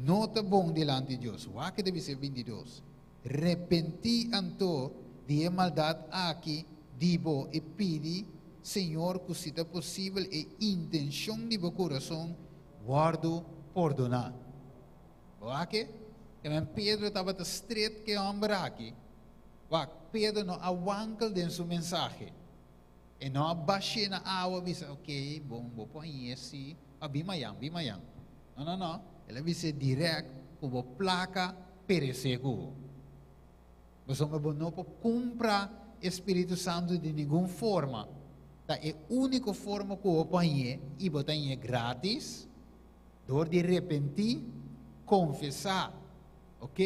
no ta bon dilanti Dios. Wak e ta bisa e 22. Repentí anto di e maldat aki di bo i pidi Señor ku si ta posibel e intenshon di bo kurason wòrdu pordoná. Bo wak e? Kemen Pedro tabata stret ku e hòmber aki. Wak, Pedro no a wankel den su mensahe. E no a bash'é na awa bisa, ok, bon, bo por hañ'é si, a bin mayan, bin mayan. No, no, no. El a bis'é dirèkt ku bo plaka peresé ku bo. Pasobra bo no por kumpra e Spiritu Santu di ningun forma. Ta e úniko forma ku bo por hañ'é i bo ta hañ'é grátis, dor di repentí, konfesá, ok?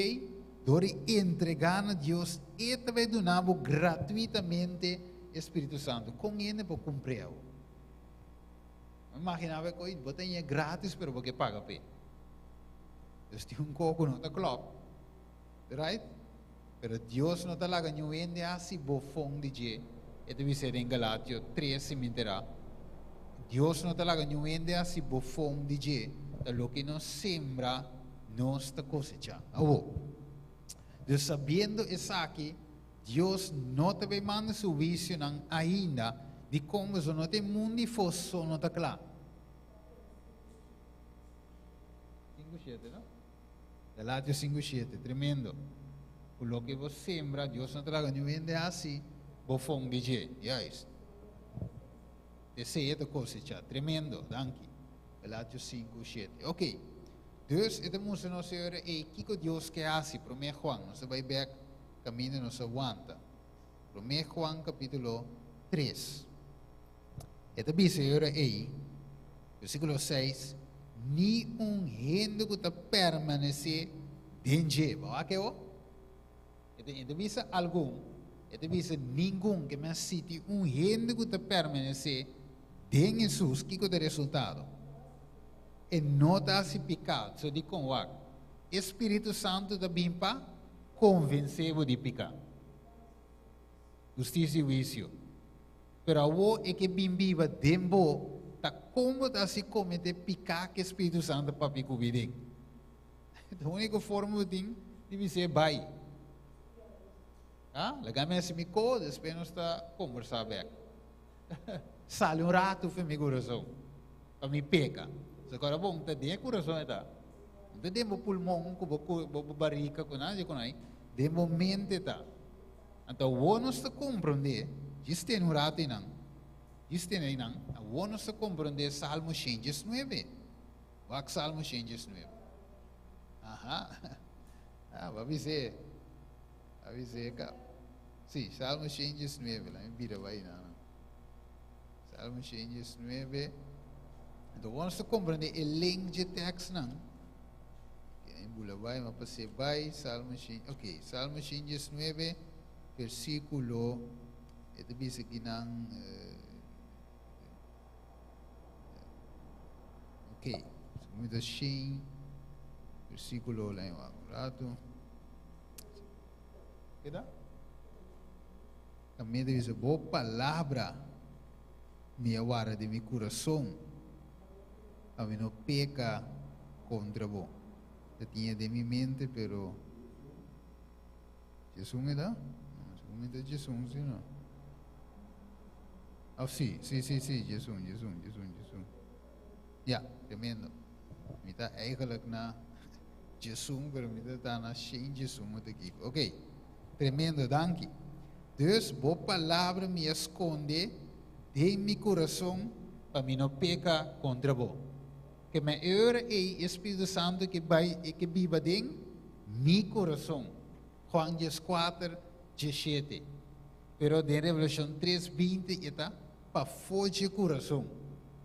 Dor di entregá na Dios, e ta bai duna bo gratuitamente e Spiritu Santu. Kon hende por kumpr'é awor? Imaginá bo ku bo ta hañ'é grátis pero bo ke paga p'e. Dus tin un kos ku no ta klòp. Right? Pero Dios no ta laga niun hende hasi bofon di dje. E ta bis'é den Galatio tres si mi enterá. Dios no ta laga niun hende hasi bofon di dje. Ta loke nos sembra, nos ta kosechá. Awor, dus sabiendo esaki, Dios no ta bay manda su huisionan ainda, dikon boso no ta e mundu i fos so no ta kla. Sinku shete, no? Galatio sinku shete, tremendo. Ku loke bo sembra, Dios no ta laga niun hende hasi bofon di dje. Juist. Esei e ta kosechá. Tremendo. Danki. Galatio sinku shete. Ok. Dus e ta mustra nos e ora ei kiko Dios ke hasi. Promé Juan. Nos ta bai bèk kaminda nos a wanta. Promé Juan kapítulo tres. E ta bisa e ora ei, versíkulo seis, Ni un hende ku ta permanesé den dje. Bo wak e o? E ta, e ta bisa algun, e ta bisa ningun, ke men siti un hende ku ta permanesé. Den Hesus, kiko ta e resultado? E no ta hasi piká. So dikon? Wak, e Spiritu Santu ta bin pa konvensé bo di piká, hustisia i huisio. Pero awor e ke bin biba den bo, ta kon bo ta hasi kometé piká ku e Spiritu Santu papia ku bo den? E úniko forma bo tin di bis'é bai. Ah, laga mi hasi mi ko, despues nos ta kombersá bèk. Sali un ratu for mi kurason, pa mi peka. So kora bon, ta den e kurason e ta. No ta den bo pulmon ku bo bo barika ku nada ku nai, den bo mente ta. Anto awor nos ta komprondé, djis tene un ratu einan, djis tene einan, awor nos ta komprondé Salmo 119. Wak Salmo 119. Aha. Ah, bo a bis'é. A bis'é ka. Sí, Salmo 119, la mi bira bai na. Salmo 119. Anto awor nos ta komprondé e link dje tekstnan. Oké, bula bai, ma pasé bai, Salmo 100, oké, Salmo 119, versíkulo, e ta bisa kinan, eh, Ok, mi ta shin versículo la un rato. Keda? También te dice, bo palabra mi a warda den mi corazón, pa mi no peca contra bo. Ta tinha den mi mente, pero Jesús me da? No, Jesús me da Jesús, sí, no. Oh, sí, sí, sí, sí, Jesús, Jesús, Jesús, Jesús. Ja, tremendo. Mi ta eigenlijk na Jesús, pero mi ta na Shin Jesús aki. Ok, tremendo, danki. Dus, bo palabra mi a skonde den mi kurason pa mi no peka kontra bo. Ke men e ora ei e Spiritu Santu ke bai e ke biba den mi kurason. Juan 14, 17. Pero den Revelashon 3, 20 e ta pafó dje kurason,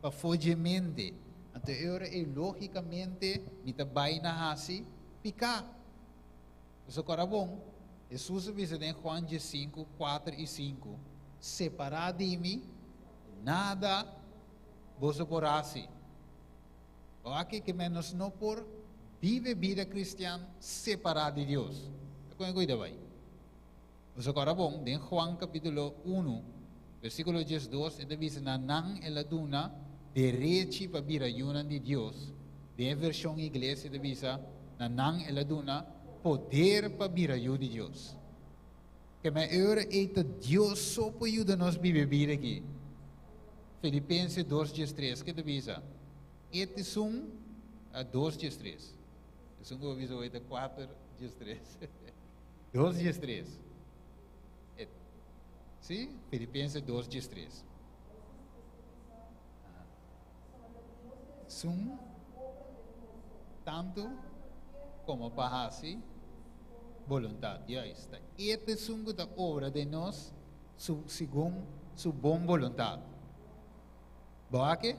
pafó dje mente. Anto e ora ei lógikamente mi ta bai na hasi piká. Pasobra kòrda bon, Hesus a bisa den Juan 15, 4 i 5, Separá di mi, nada boso por hasi. Awor ke men nos no por biba bida kristian separá di Dios. Ta kon e kuida bai? Boso kòrda bon, den Juan kapítulo 1, versíkulo 12, e ta bisa na nan el a duna derechi pa bira yunan di Dios. Den e vershon ingles e ta bisa na nan el a duna poder pa bira yu di Dios. Ke men e ora ei ta Dios so por yuda nos biba e bida aki. Filipenses 2:13, ke ta bisa? E ta esun, a 2:13. Esun ku bo bisa hoy ta 4:13. 2:13. E, si? Filipenses 2:13. Esun tantu komo pa hasi boluntat. Juist. Ta e ta esun ku ta obra den nos su segun su bon boluntat. Bo a ke?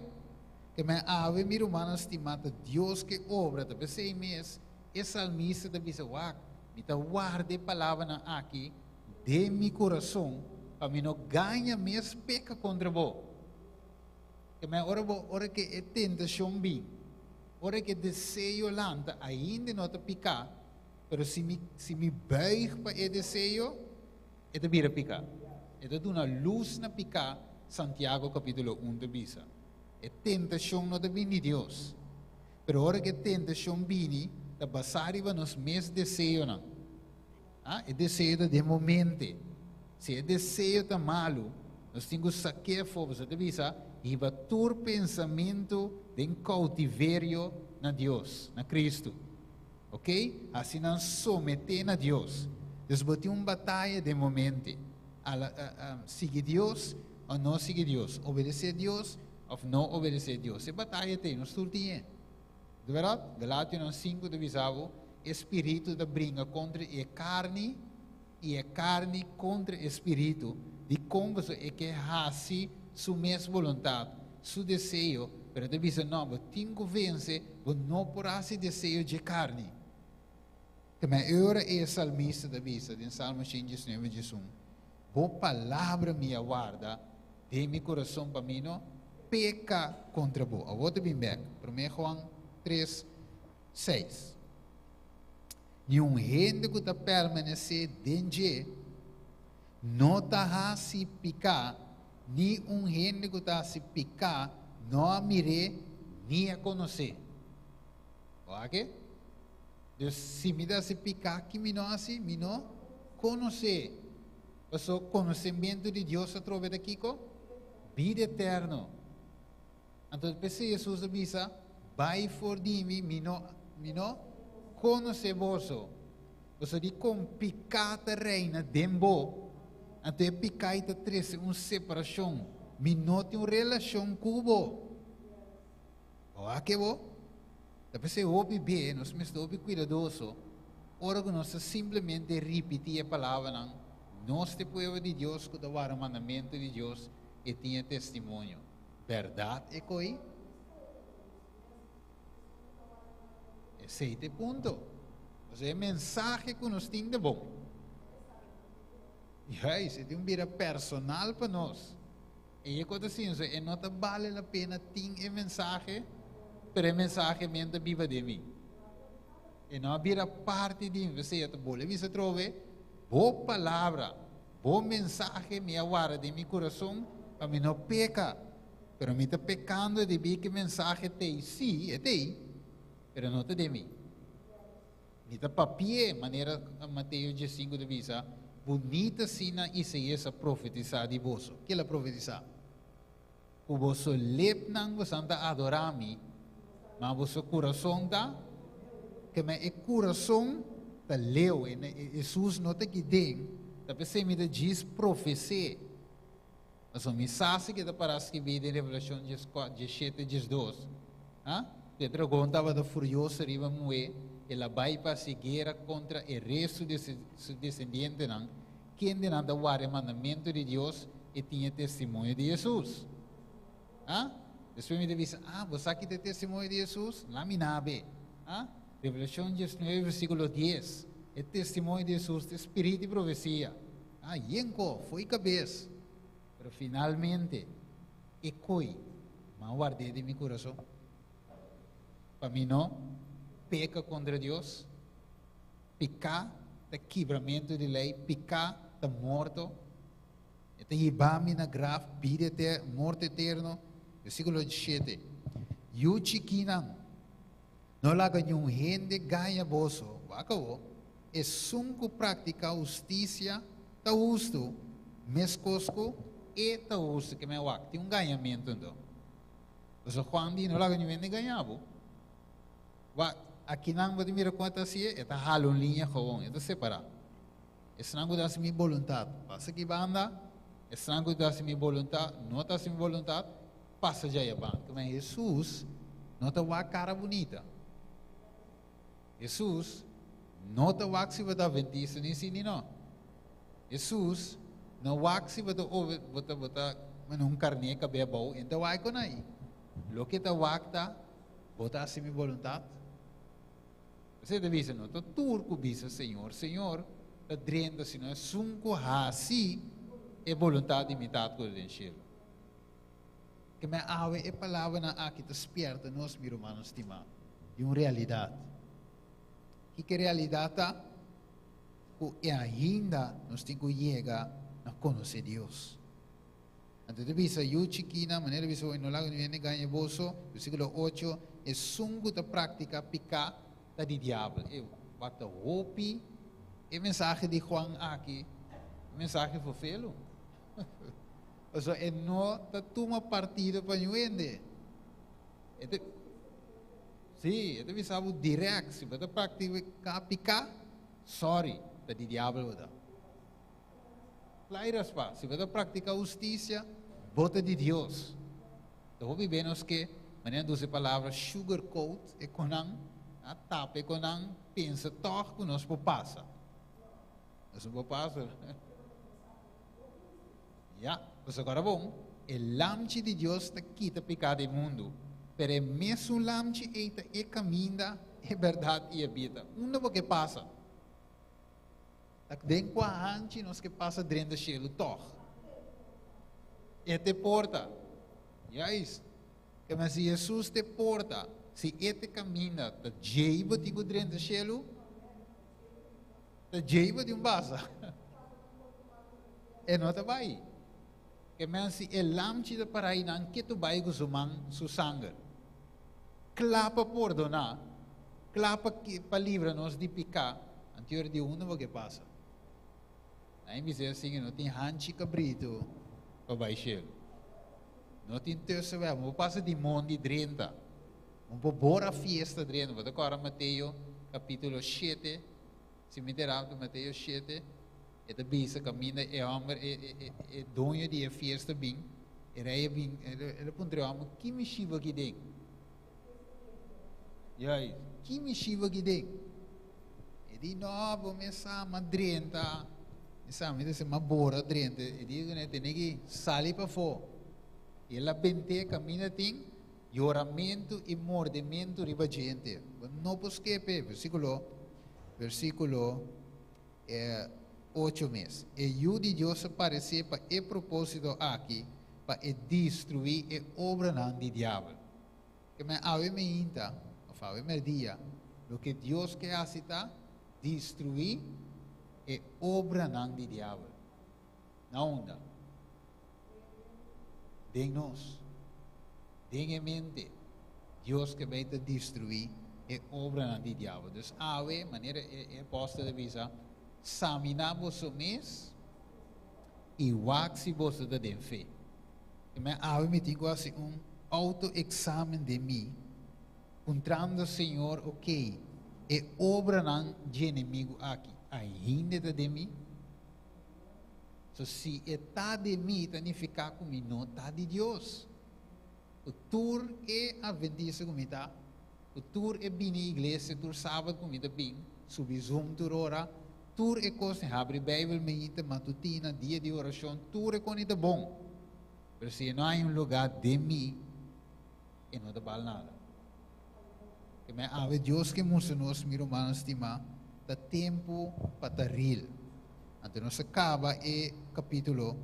Ke men awe mi rumannan stimá ta Dios ke obra, ta p'esei mes e salmista ta bisa, Wak, mi ta warda e palabranan aki den mi kurason pa mi no gaña mes peka kontra bo. Ke men ora bo, ora ke e tentashon bin, ora ke deseo lanta, ainda no ta piká, pero si mi, si mi buig pa e deseo, E ta bira piká. E ta duna lus na piká, Santiago kapítulo un ta bisa. E tentashon no ta bini di Dios. Pero ora ku e tentashon bini, ta basá riba nos mes deseonan. Ah, e deseo ta den bo mente. Si e deseo ta malu, nos tin ku sak'é afó. Pasobra ta bisa, hiba tur pensamentu den koutiverio na Dios, na Kristu. Ok, hasi nan someté na Dios. Dus bo tin un bataya den bo mente. Ala, sigui Dios o no sigui Dios. Obedesé Dios of no obedesé Dios. E bataya ta ei, nos tur tin e. Di bèrdat? Galationan 5 ta bisa bo, e spiritu ta bringa kontra e karni i e karni kontra e spiritu. Dikon? Pasobra e ke hasi su mes boluntat, su deseo, pero e ta bisa, No, bo tin ku vense, bo no por hasi deseo dje karni. Te me ora e salmista ta bisa den Salmo 119, 11, Bo palabra mi a warda den mi kurason pa mi no. peka kontra bo. Awor ta bin bèk. Promé Juan 3, 6. Niun hende ku ta permanesé den dje no ta hasi piká, ni un hende ku ta hasi piká no a mir'é ni a konos'é. Wak? Dus si mi ta hasi piká, ki mi no hasi? Mi no konos'é. Paso konosementu di Dios atrobe ta kiko? Bida eterno. Anto p'esei Hesus a bisa, Bai for di mi, mi no, mi no konosé boso. Boso dikon piká ta reina den bo, anto e piká ei ta trese un separashon. Mi no tin un relashon ku bo. Bo wak e bo? Ta p'esei hopi be nos mester hopi kuidadoso ora ku nos ta simplemente ripití e palabranan, Nos ta e pueblo di Dios ku ta warda mandamentu di Dios i tin e testimonio. Bèrdat e koi? Esei ta e punto. Pasobra e mensahe ku nos tin ta bon. Juist, e tin un bira personal pa nos. E e kos asina, so e no ta bale la pena tin e mensahe, pero e mensahe men ta biba den mi. E no a bira parti di mi. P'esei e ta bole bisa atrobe, Bo palabra, bo mensahe mi a warda den mi kurason pa mi no peka. Pero mi ta pekando debí ku e mensahe t'ei. Sí, e t'ei, pero no ta den mi. Mi ta papi'é, manera Mateo diesinku ta bisa, Bunita asina Isaías a profetisá di boso. Ke el a profetisá? Ku boso lepnan bosan ta adorá mi, ma boso kurason ta ke me e kurason ta leu. Hesus no ta aki den, ta p'esei mi ta djis profes'é. Pasobra mi sa si ke ta pará skibí den Revelashon diesshete, 12. Ha? Ku e dragon tabata furioso riba muhé, el a bai pa hasi guera kontra e restu di su desendientenan, kendenan ta warda e mandamentu di Dios i tin e testimonio di Hesus. Ha? Despues mi ta bisa, Ah, bo sa ki ta e testimonio di Hesus? La mi nabe. Ha? Revelashon 19, versíkulo 10. E testimonio di Hesus ta e spiritu di profesia. Ah, yenko, fo'i kabes. Pero finalmente, e koi m'a ward'é den mi kurason. Pa mi no peka kontra Dios. Piká ta kibramentu di lei, piká ta morto. E ta hiba mi na graf, bida eterno, morto eterno. Versíkulo 7. Yu chikinan, no laga niun hende gaña boso. Wak awor, esun ku praktiká hustisia ta hustu, meskos ku e ta hustu. Ke men wak, tin un gañamentu anto. Pasobra Juan di, No laga niun hende gaña bo. Wak, akinan bo ta mira kon e ta hasié, e ta hala un liña gewoon, e ta separá. Esnan ku ta hasi mi boluntat, pasa aki banda, esnan ku ta hasi mi boluntat, no ta hasi mi boluntat, pasa djaya banda. Ke men Hesus no ta wak kara bunita. Hesus no ta wak si bo ta adventista ni si ni no. Hesus no wak si bo ta bo ta bo ta un karné kab'é abou, e no ta wak kon ai. Loke e ta wak ta, bo ta hasi mi boluntat? Esei ta bisa, no ta tur ku bisa Señor, Señor, ta drenta, sino esun ku hasi e boluntat di mi Tata ku ta den shelu. Ke men awe e palabranan aki ta spierta nos, mi rumannan stimá, di un realidat. Kiko e realidat ta? Ku e ainda nos tin ku yega na konosé Dios. Anto ta bisa, Yu chikinan, manera bisa bo, no laga niun hende gaña boso. Versíkulo ocho, Esun ku ta praktiká piká ta di diabel. E wak ta hopi e mensahe di Juan aki, un mensahe fofelu. Pasobra e no ta tuma partido pa niun hende. E ta, sí, e ta bisa bo dirèkt, si bo ta praktiká piká, sorry, ta di diabel bo ta. Plai raspa, si bo ta praktiká hustisia, bo ta di Dios. Ta hopi be nos ke, manera nos usa e palabra sugar coat e konan, a tapa e konan, pensa tòg ku nos por pasa. Nos no por pasa. Ya, pasobra kòrda bon, e Lamchi di Dios ta kita piká di e mundu, pero e mesun Lamchi ei ta e kaminda, e bèrdat i e bida. Unda bo ke pasa? Ta den kua hanchi nos ke pasa drenta shelu tòg? E ta e porta. Juist. Ke men si Jesus t'e porta, si E t'e kaminda, ta djei bo tin ku drenta shelu? Ta djei bo tin basa? E no ta bai. Ke men si e lamchi ta para einan, ke tu bai ku su man, su sanger? Kla pa pordoná, kla pa pa libra nos di piká, anto di unda bo ke pasa? Nan bisa asin, no tin hanchi kabritu pa bai shelu. No tin tussenweg, bo pasa di mondi drenta. Un por bora fiesta drenta. Bo ta kòrda Mateo kapítulo shete, si mi ta erá Mateo shete, e ta bisa kaminda e hòmber, e e e e doño di e fiesta bin, e rei a bin, el a puntra e hòmber, ki mi shiba aki den? Juist, ki mi shiba aki den? E di, no, bo mes sa, m'a drenta. Mi sa, mi ta si, m'a bora drenta. E di kuné, tene ki sali pafó. I el a bent'é kaminda tin yoramentu i mordementu riba djente. Bo no por skepe. Versíkulo, versíkulo ocho mes. E Yu di Dios a paresé pa e propósito aki, pa e destruí e obranan di diabel. Ke men awe meinta, òf awe mèrdia, loke Dios ke hasi ta destruí e obranan di diabel. Na unda? Den nos. Den e mente. Dios ke bai ta destruí e obranan di diabel. Dus awe, manera e apòstel a bisa, saminá boso mes i wak si boso ta den fe. I men awe mi tin ku hasi un outo-eksamen den mi, puntrando Señor, ok, e obranan dje enemigu aki ainda ta den mi? So si e ta den mi, ta nifiká ku mi no ta di Dios. Ku tur e adventista ku mi ta, ku tur e bini iglesia tur sabat ku mi ta bin, subi Zoom tur ora, tur e kosnan, habri Bijbel meinta, matutina, dia di orashon, tur e kos ta bon. Pero si e no hay un lugá den mi, e no ta bal nada. Ke men awe Dios ke mustra nos, mi rumannan stimá, ta tempu pa ta real. Anto nos a kaba e kapítulo,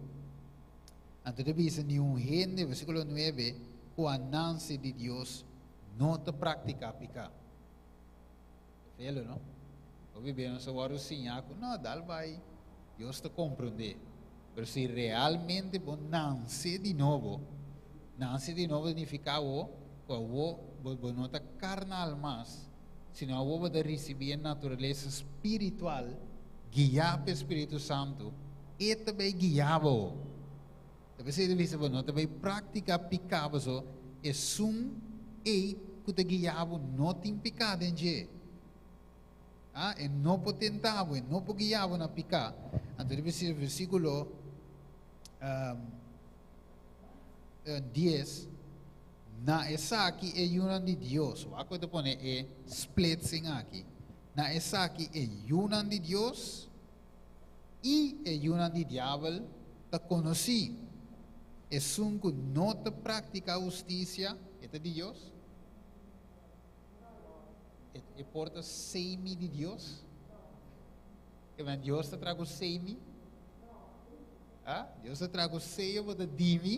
anto ta bisa niun hende, versíkulo nuebe, ku a nanse di Dios no ta praktiká piká. Velo, no? Hopi bia nos a wòrdu siñá ku no, dal bai, Dios ta komprondé. Pero si realmente bo nanse di nobo, nanse di nobo signifiká awo ku awo bo bo no ta karnal mas, sino awo bo ta risibí e naturalesa spiritual guiá pa e Spiritu Santu, e ta bai guiá bo. Ta p'esei ta bisa bo no ta bai praktiká piká paso esun ei ku ta guia bo no tin piká den dje. Ah, e no por tenta bo, e no por guia bo na piká. Anto ta bisa versíkulo dies, Na esaki e yunan di Dios, wak ku e ta pone e splitsing aki, na esaki e yunan di Dios, i e yunan di diabel ta konosí. Esun ku no ta praktiká hustisia, e ta di Dios? E, e por ta semi di Dios? Ke men Dios ta traha ku semi? Ah, Dios ta traha ku sea bo ta di mi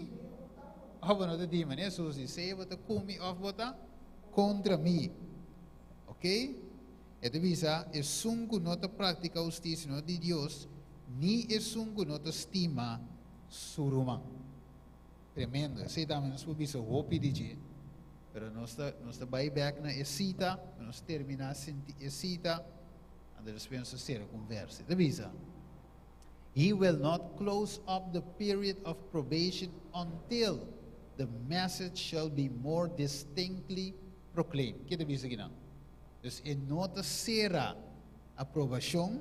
òf bo no ta di mi. Manera Hesus di, sea bo ta ku mi òf bo ta kontra mi. Ok? E ta bisa, Esun ku no ta praktiká hustisia no di Dios, ni esun ku no ta stima su ruman. Tremendo. Esei tambe nos por bisa hopi di dje, pero nos ta nos ta bai bèk na e sita, pa nos terminá sinti e sita, anto despues nos ta sera ku un vèrs. E ta bisa, He will not close up the period of probation until the message shall be more distinctly proclaimed. Ke ta bisa kinan? Dus e no ta sera aprobashon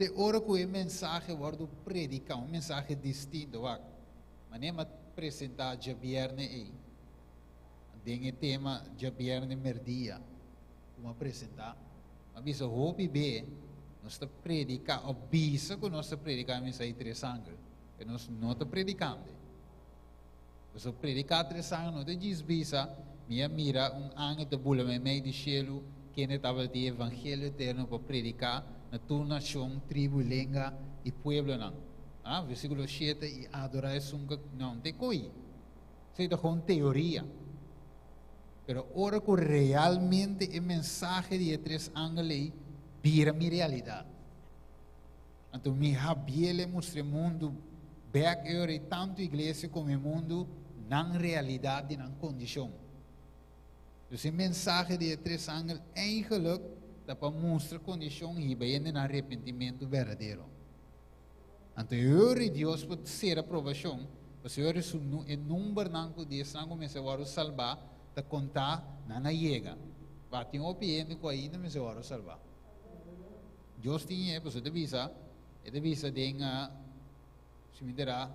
te ora ku e mensahe wòrdu prediká, un mensahe distinto. Wak, manera mi a presentá djabièrnè ei, den e tema djabièrnè mèrdia ku mi a presentá, mi a bisa hopi be nos ta prediká òf bisa ku nos ta prediká e mensahe tres angel, pero nos no ta predikando. Pasobra prediká tres angel no ta djis bisa, Mi a mira un angel ta bula meimei di shelu, kende tabata tin e evangelio eterno pa prediká na tur nashon, tribu, lenga i pueblonan. Ah, versíkulo shete, i adorá esun ku. No, no ta e koi. Esei ta gewoon teoria. Pero ora ku realmente e mensahe di e tres angel ei bira mi realidat. Anto mi habiel e mustra e mundu bek e ora ei tantu iglesia komo e mundu nan realidat di nan kondishon. Dus e mensahe di e tres angel eigenlijk ta pa mustra kondishon hiba hende na arepentimentu berdadero. Anto e ora ei Dios por sera probashon, pasobra e ora su e numbernan ku di esnan ku mester wòrdu salbá ta kontá, nan a yega. Ba tin hopi hende ku ainda mester wòrdu salbá. Dios tin e, pasobra e ta bisa, e ta bisa den, si mi tera,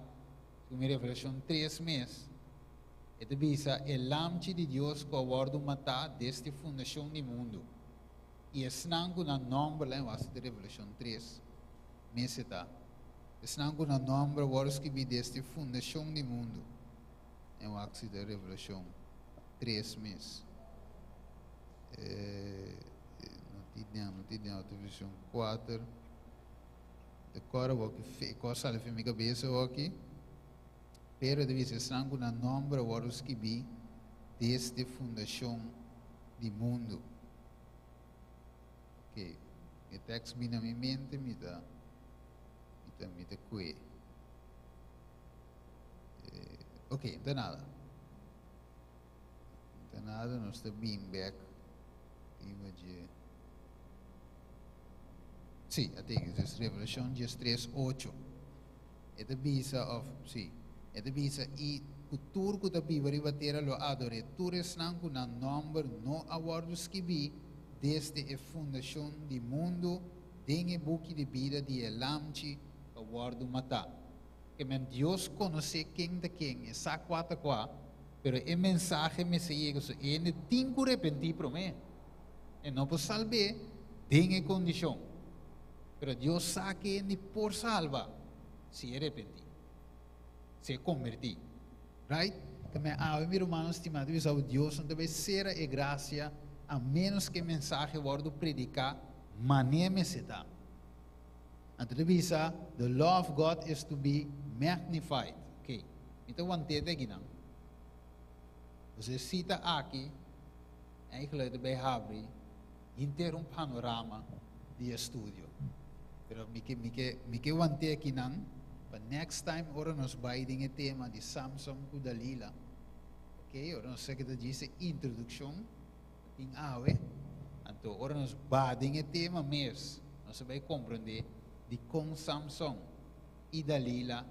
segun mi Revelashon tres mes, e ta bisa e Lamchi di Dios ku a wòrdu matá desde fundashon di mundu, i esnan ku nan nòmber, la e wak si ta Revelashon tres. Mester ta. Esnan ku nan nòmber a wòrdu skibí desde fundashon di mundu. En wak si ta Revelashon 3 mes. Eh, no ti den, no ti den, Revelashon 4. De kòrda wak fe, kòrda sali fe mi kabesa waki. Pero ta bisa esnan ku nan nòmber a wòrdu skibí desde fundashon di mundu. Ok, e tekst bini na mi mente, mi ta, mi ta, mi ta kue. Eh, ok, no ta nada. No ta nada, nos ta bin bek riba dje. Sí, a teken, dus Revelashon 13, 8. E ta bisa, of, sí, e ta bisa, i ku tur ku ta biba riba tera lo ador'é, tur esnan ku nan nòmber no a wòrdu skibí desde e fundashon di mundu den e buki di bida di e Lamchi ku a wòrdu matá. Ke men Dios konosé ken ta ken, e sa kua ta kua, pero e mensahe mester yega su hende tin ku repentí promé. E no por salb'é den e kondishon. Pero Dios sa ke hende por salba si e repentí, si e kombertí. Right? Ta me awe, mi rumannan stimá, ta bisa bo Dios no ta bai sera e grasia a ménos ke e mensahe wòrdu prediká manera mester ta. Anto ta bisa, The law of God is to be magnified. Ok, mi ta want'é te akinan. Pasobra e sita aki eigenlijk ta bai habri henter un panorama di estudio. Pero mi ke, mi ke, mi ke want'é akinan pa next time ora nos bai den e tema di Samson ku Dalila. Ok, ora nos sa ke ta djis e introdukshon tin awe, anto ora nos ba den e tema mes, nos a bai komprendé dikon Samson i Dalila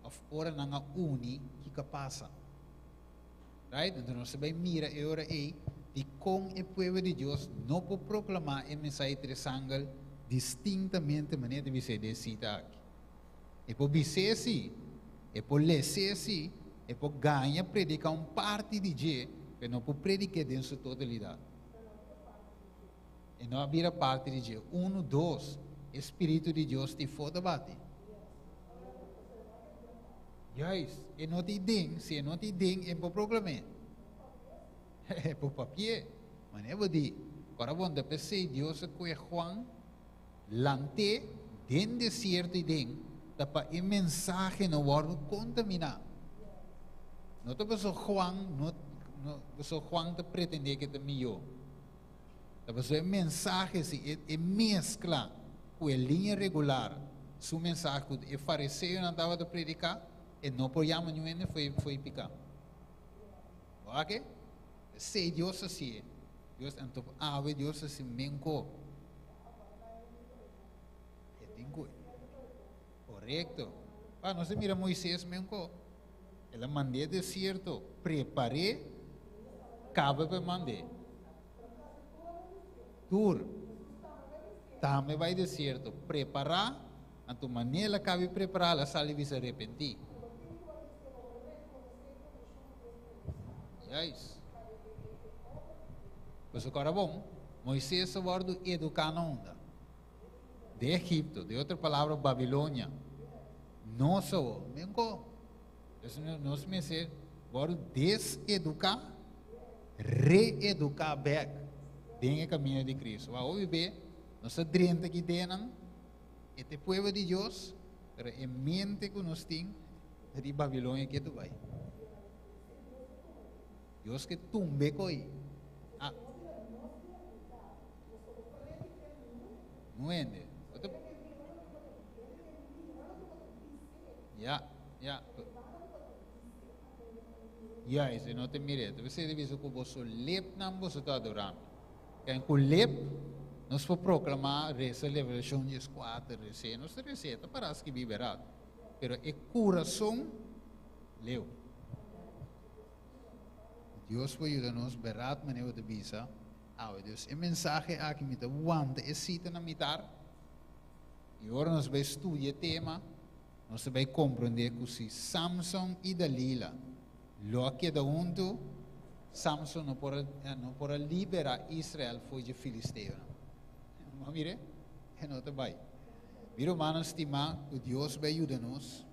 òf ora nan a uni kiko a pasa. Right? Anto nos ta bai mira e ora ei dikon e pueblo di Dios no por proklamá e mensahe tresangel distintamente manera ta bis'é den e sita aki. E por bis'é sí, e por les'é sí, e por gaña prediká un parti di dje, pero no por predik'é den su totalidat. E no a bira parti di dje. Unu, dos, e spiritu di Dios tin fo ta bati. Juist, e no tin den, si e no tin den, e por proclam'é. E por papi'é. Manera bo di, ora bo ta p'esei Dios a kohe Juan, lant'é den desierto i den, ta pa e mensahe no wòrdu kontaminá. No ta pasobra Juan, no, no, pasobra Juan ta pretendé ku e ta mihó. Ta pasobra e mensahe si e e meskla ku e liña regular su mensahe ku e fariseonan tabata prediká, e no por yama niun hende fo'i fo'i piká. Bo wak e? Esei Dios a hasié. Dios anto awe Dios a hasi menko. E tin ku korekto. Pa nos a mira Moises menko. El a mand'é desierto, prepar'é, kaba pa e mand'é. Tur tambe bai desierto, prepará, anto manera el a kaba di prepará, el a sali bisa arepentí. Juist. Pasobra kòrda bon, Moises a wòrdu eduká na unda? Den Egipto, den otro palabra Babilonia. Nos awor, menko, nos mester wòrdu deseduká, reeduká bèk den e kaminda di Cristo. Wak hopi be, nos ta drenta ki denan, e ta e pueblo di Dios, pero e mente ku nos tin ta di Babilonia ketu bai. Dios ke tumbe koi. Ah. No ende. Ya, ya. Ya, ese no te mire. Te bese de bisa ku boso lepnan boso ta adorami. Ken ku lep nos por proklamá resa Revelashon 14, rese, nos ta rese, ta para skibí berat. Pero e kurason leu. Dios por yuda nos berat manera bo ta bisa awe. Dus e mensahe aki mi ta wanta e sita na mitar i ora nos bai studia e tema nos ta bai komprondé ku si Samson i Dalila lo a keda huntu, Samson no por a no por a libera Israel for dje filisteonan. Bo a mira? E no ta bai. Mi rumannan stimá, ku Dios bai yuda nos.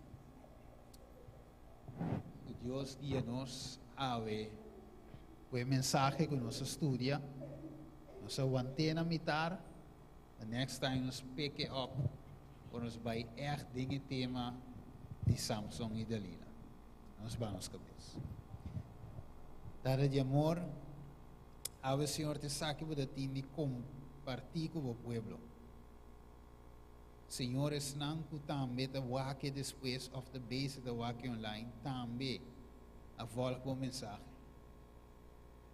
Ku Dios guia nos awe ku e mensahe ku nos a studia. Nos a want'é na mitar. The next time nos pick it up ora nos bai ègt den e tema di Samson i Dalila. Nos baha nos kabes. Tata di amor, awe Señor ta esaki bo ta tin di kompartí ku bo pueblo. Señor esnan ku tambe ta wak e despues of ta bezig ta wak e online tambe a volg bo mensahe.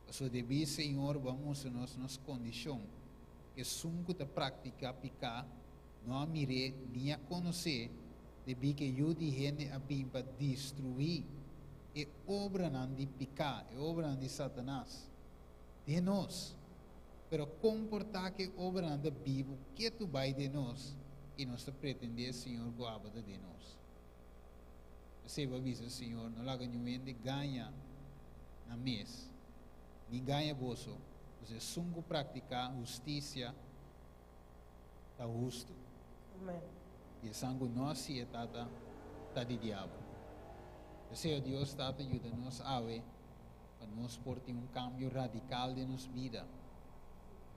Pasobra debí Señor bo a mustra nos nos kondishon, esun ku ta praktiká piká no a mir'é ni a konos'é, debí ku e Yu di hende a bin pa destruí e obranan di piká, e obranan di Satanas, den nos. Pero kon por ta ku e obranan ta bibu ketu bai den nos i nos ta pretendé Señor ku abo ta den nos? P'esei bo a bisa, Señor, no laga niun hende gaña nan mes, ni gaña boso, pasobra esun ku praktiká hustisia ta hustu. Amen. I esan ku no hasié, Tata, ta di diabel. P'esei, o Dios Tata, yuda nos awe pa nos por tin un kambio radikal den nos bida,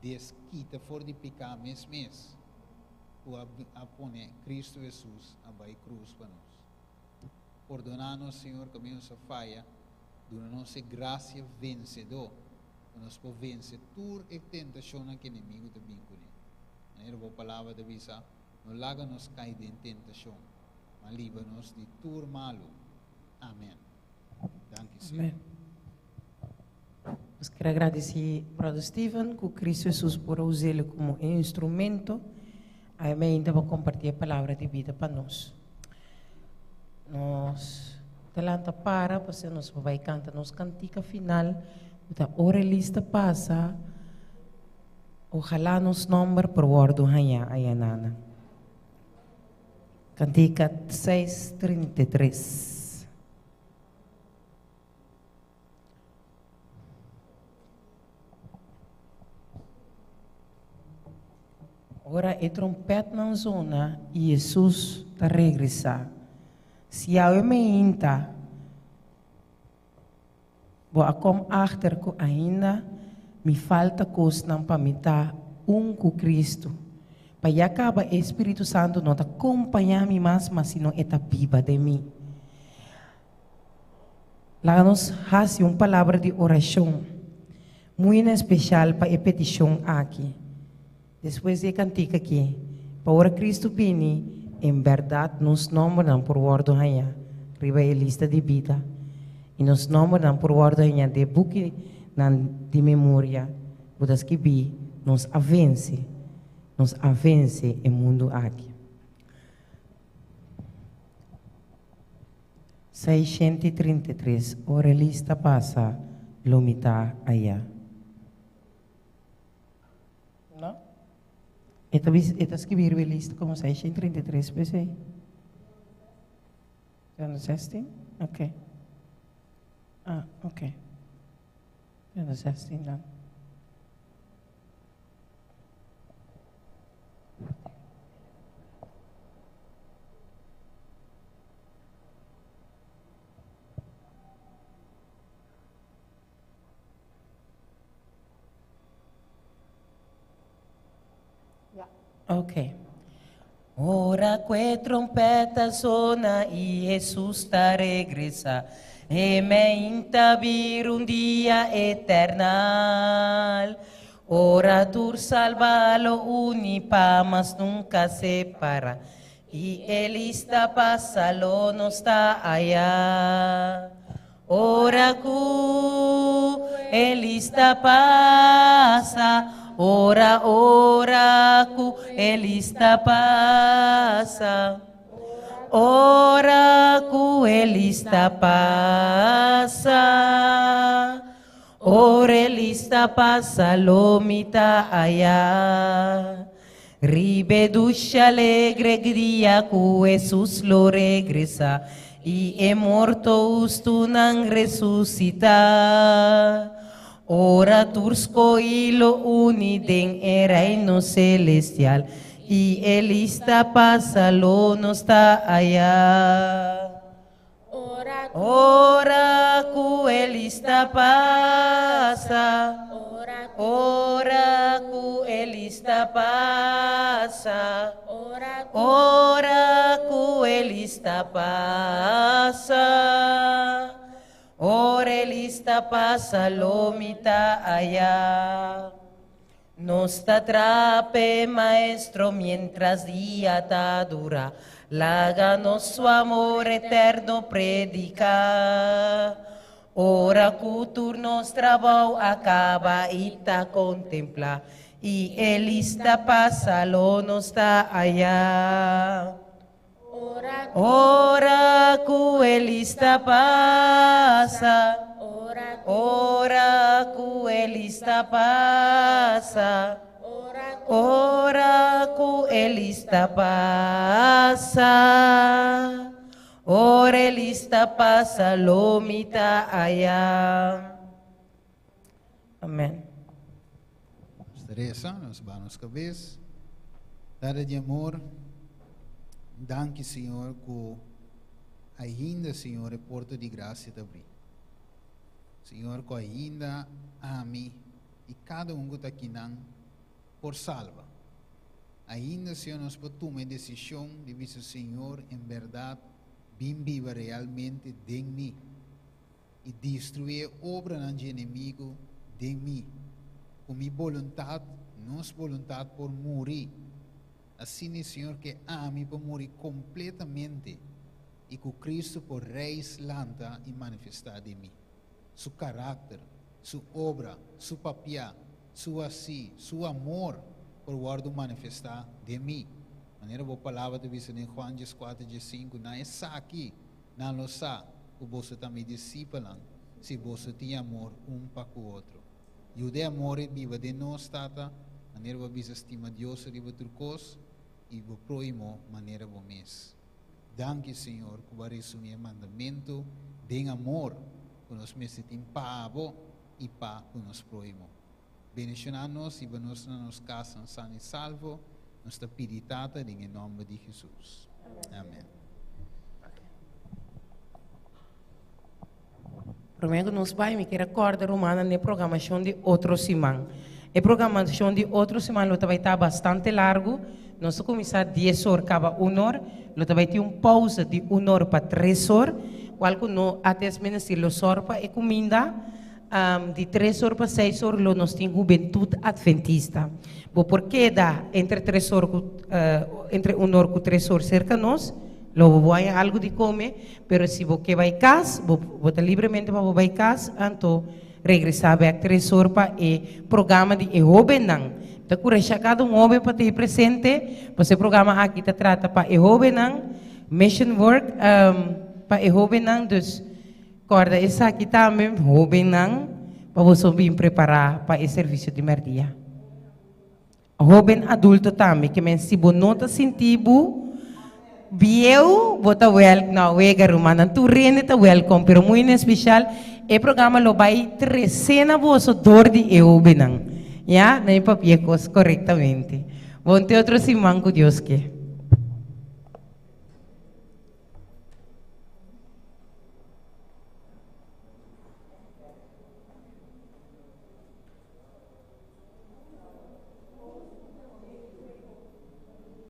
deskita for di piká mes mes ku a a pone Kristu Hesus a bai krus pa nos. Pordoná nos, Señor, kaminda nos a faya, duna nos e grasia vensedó pa nos por vense tur e tentashonnan ku enemigu ta bin kuné. Manera bo Palabra ta bisa, No laga nos kai den tentashon, ma libra nos di tur malu. Amen. Danki Señor. Amen. Nos quier agradeci Brother Steven cu Cristo Jesus por a usele como e instrumento. Amen ainda pa comparti e palabra di bida pa nos. Nos ta lanta para pasobra nos por bai canta nos cantica final cu ta Ora e Lista Pasa. Ojalá nos nomber por wordo haña ayanana. Kantika 633. Ora e trompetnan zona i Hesus ta regresá. Si awe meinta bo a kom achter ku ainda mi falta kosnan pa mi ta un ku Kristu, pa ya kaba e Spiritu Santu no ta kompañá mi mas, ma sino e ta biba den mi. Laga nos hasi un palabra di orashon muy en espeshal pa e petishon aki. Despues di e kantika aki, pa ora Kristu bini, en bèrdat nos nòmbernan por wòrdu hañá riba e lista di bida, i nos nòmbernan por wòrdu hañá den e bukinan di memoria ku ta skibí, Nos a vense, nos a vense e mundu aki. 633, Ora e lista pasa, lo mi ta ayá. No. E ta bis, e ta skibi riba e lista komo 633 p'esei. 316? Ok. Ah, ok. 316 dan. Ok. Ora ku e trompeta sona i Hesus ta regresa. E meinta bira un dia eternal, ora tur salba lo uni pa mas nunca separa, y e lista pasa lo nos ta aya. Ora cu e lista pasa, ora, ora cu e lista pasa. Ora cu e lista pasa, ora e lista pasa lo mi ta aya. Riba e dushi alegre dia cu Jesus lo regresa y e morto hustunan resucita. Ora tur scohi lo uni den e reino celestial y e lista pasa lo nos ta aya. Ora cu e lista pasa, ora cu e lista pasa, ora cu e lista pasa, ora e lista pasa lo mi ta aya. Nos ta trape maestro mientras dia ta dura, laga nos su amor eterno predica. Ora cu tur nos trabou a caba y ta contempla y e lista pasa lo nos ta aya. Ora ku e lista pasa, ora ku e lista pasa, ora ku e lista pasa, ora e lista pasa lo mi ta aya. Amen. Nos ta reza, nos baha nos cabes. Tata di amor, danki Señor cu ainda Señor e porta di gracia ta abri. Señor cu ainda ami y cada un cu ta akinan por salba. Ainda Señor nos por tuma e decision di bisa Señor en berdad bin biba realmente den mi. I destruí e obranan dje enemigu den mi, ku mi boluntat, nos boluntat por muri. Asina e Señor ke ami por muri kompletamente i ku Kristu por reis lanta i manifestá den mi. Su karakter, Su obra, Su papiá, Su hasí, Su amor por wòrdu manifestá den mi. Manera bo palabra ta bisa den Juan dieskuater diesinku, Na esaki Nan lo sa ku boso ta mi disipelnan si boso tin amor un pa ku otro. Yuda e amor ei biba den nos, Tata, manera bo a bisa stima Dios riba tur kos i bo próhimo manera bo mes. Danki, Señor, ku bo a resumí e mandamentu den amor ku nos mester tin pa abo i pa ku nos próhimo. Bendishoná nos i ba nos na nos kasnan san i salvo, nos ta pidi, Tata, den e nòmber di Hesus. Amèn. Promé ku nos bai, mi kier a kòrda rumannan den e programashon di otro siman. E programashon di otro siman lo ta bai ta bastante largu. Nos ta kuminsá dies or kaba un or. Lo ta bai tin un pousa di un or pa tres or, kual ku no ATS Ministry lo sòru pa e kuminda. Di tres or pa seis or lo nos tin Hubentud Adventista. Bo por keda entre tres or ku entre un or ku tres or serka nos, lo bo bo haña algu di kome, pero si bo ke bai kas, bo bo ta libremente pa bo bai kas, anto regresá bèk tres or pa e programa di e hóbennan. Ta kurashá kada un hóben pa ta ei presente, pasobra e programa aki ta trata pa e hóbennan, mission work pa e hóbennan, dus. Kòrda esaki tambe, hóbennan, pa boso bin prepará pa e servisio di mèrdia. Hóben adulto tambe, ke men si bo no ta sinti bo bieu, bo ta wèl, no, wega rumannan, tur hende ta wèlkom, pero muy en espesial e programa lo bai tresé na boso dor di e hóbennan. Ya, nan e papia e kos korektamente. Bon te otro siman ku Dios ke.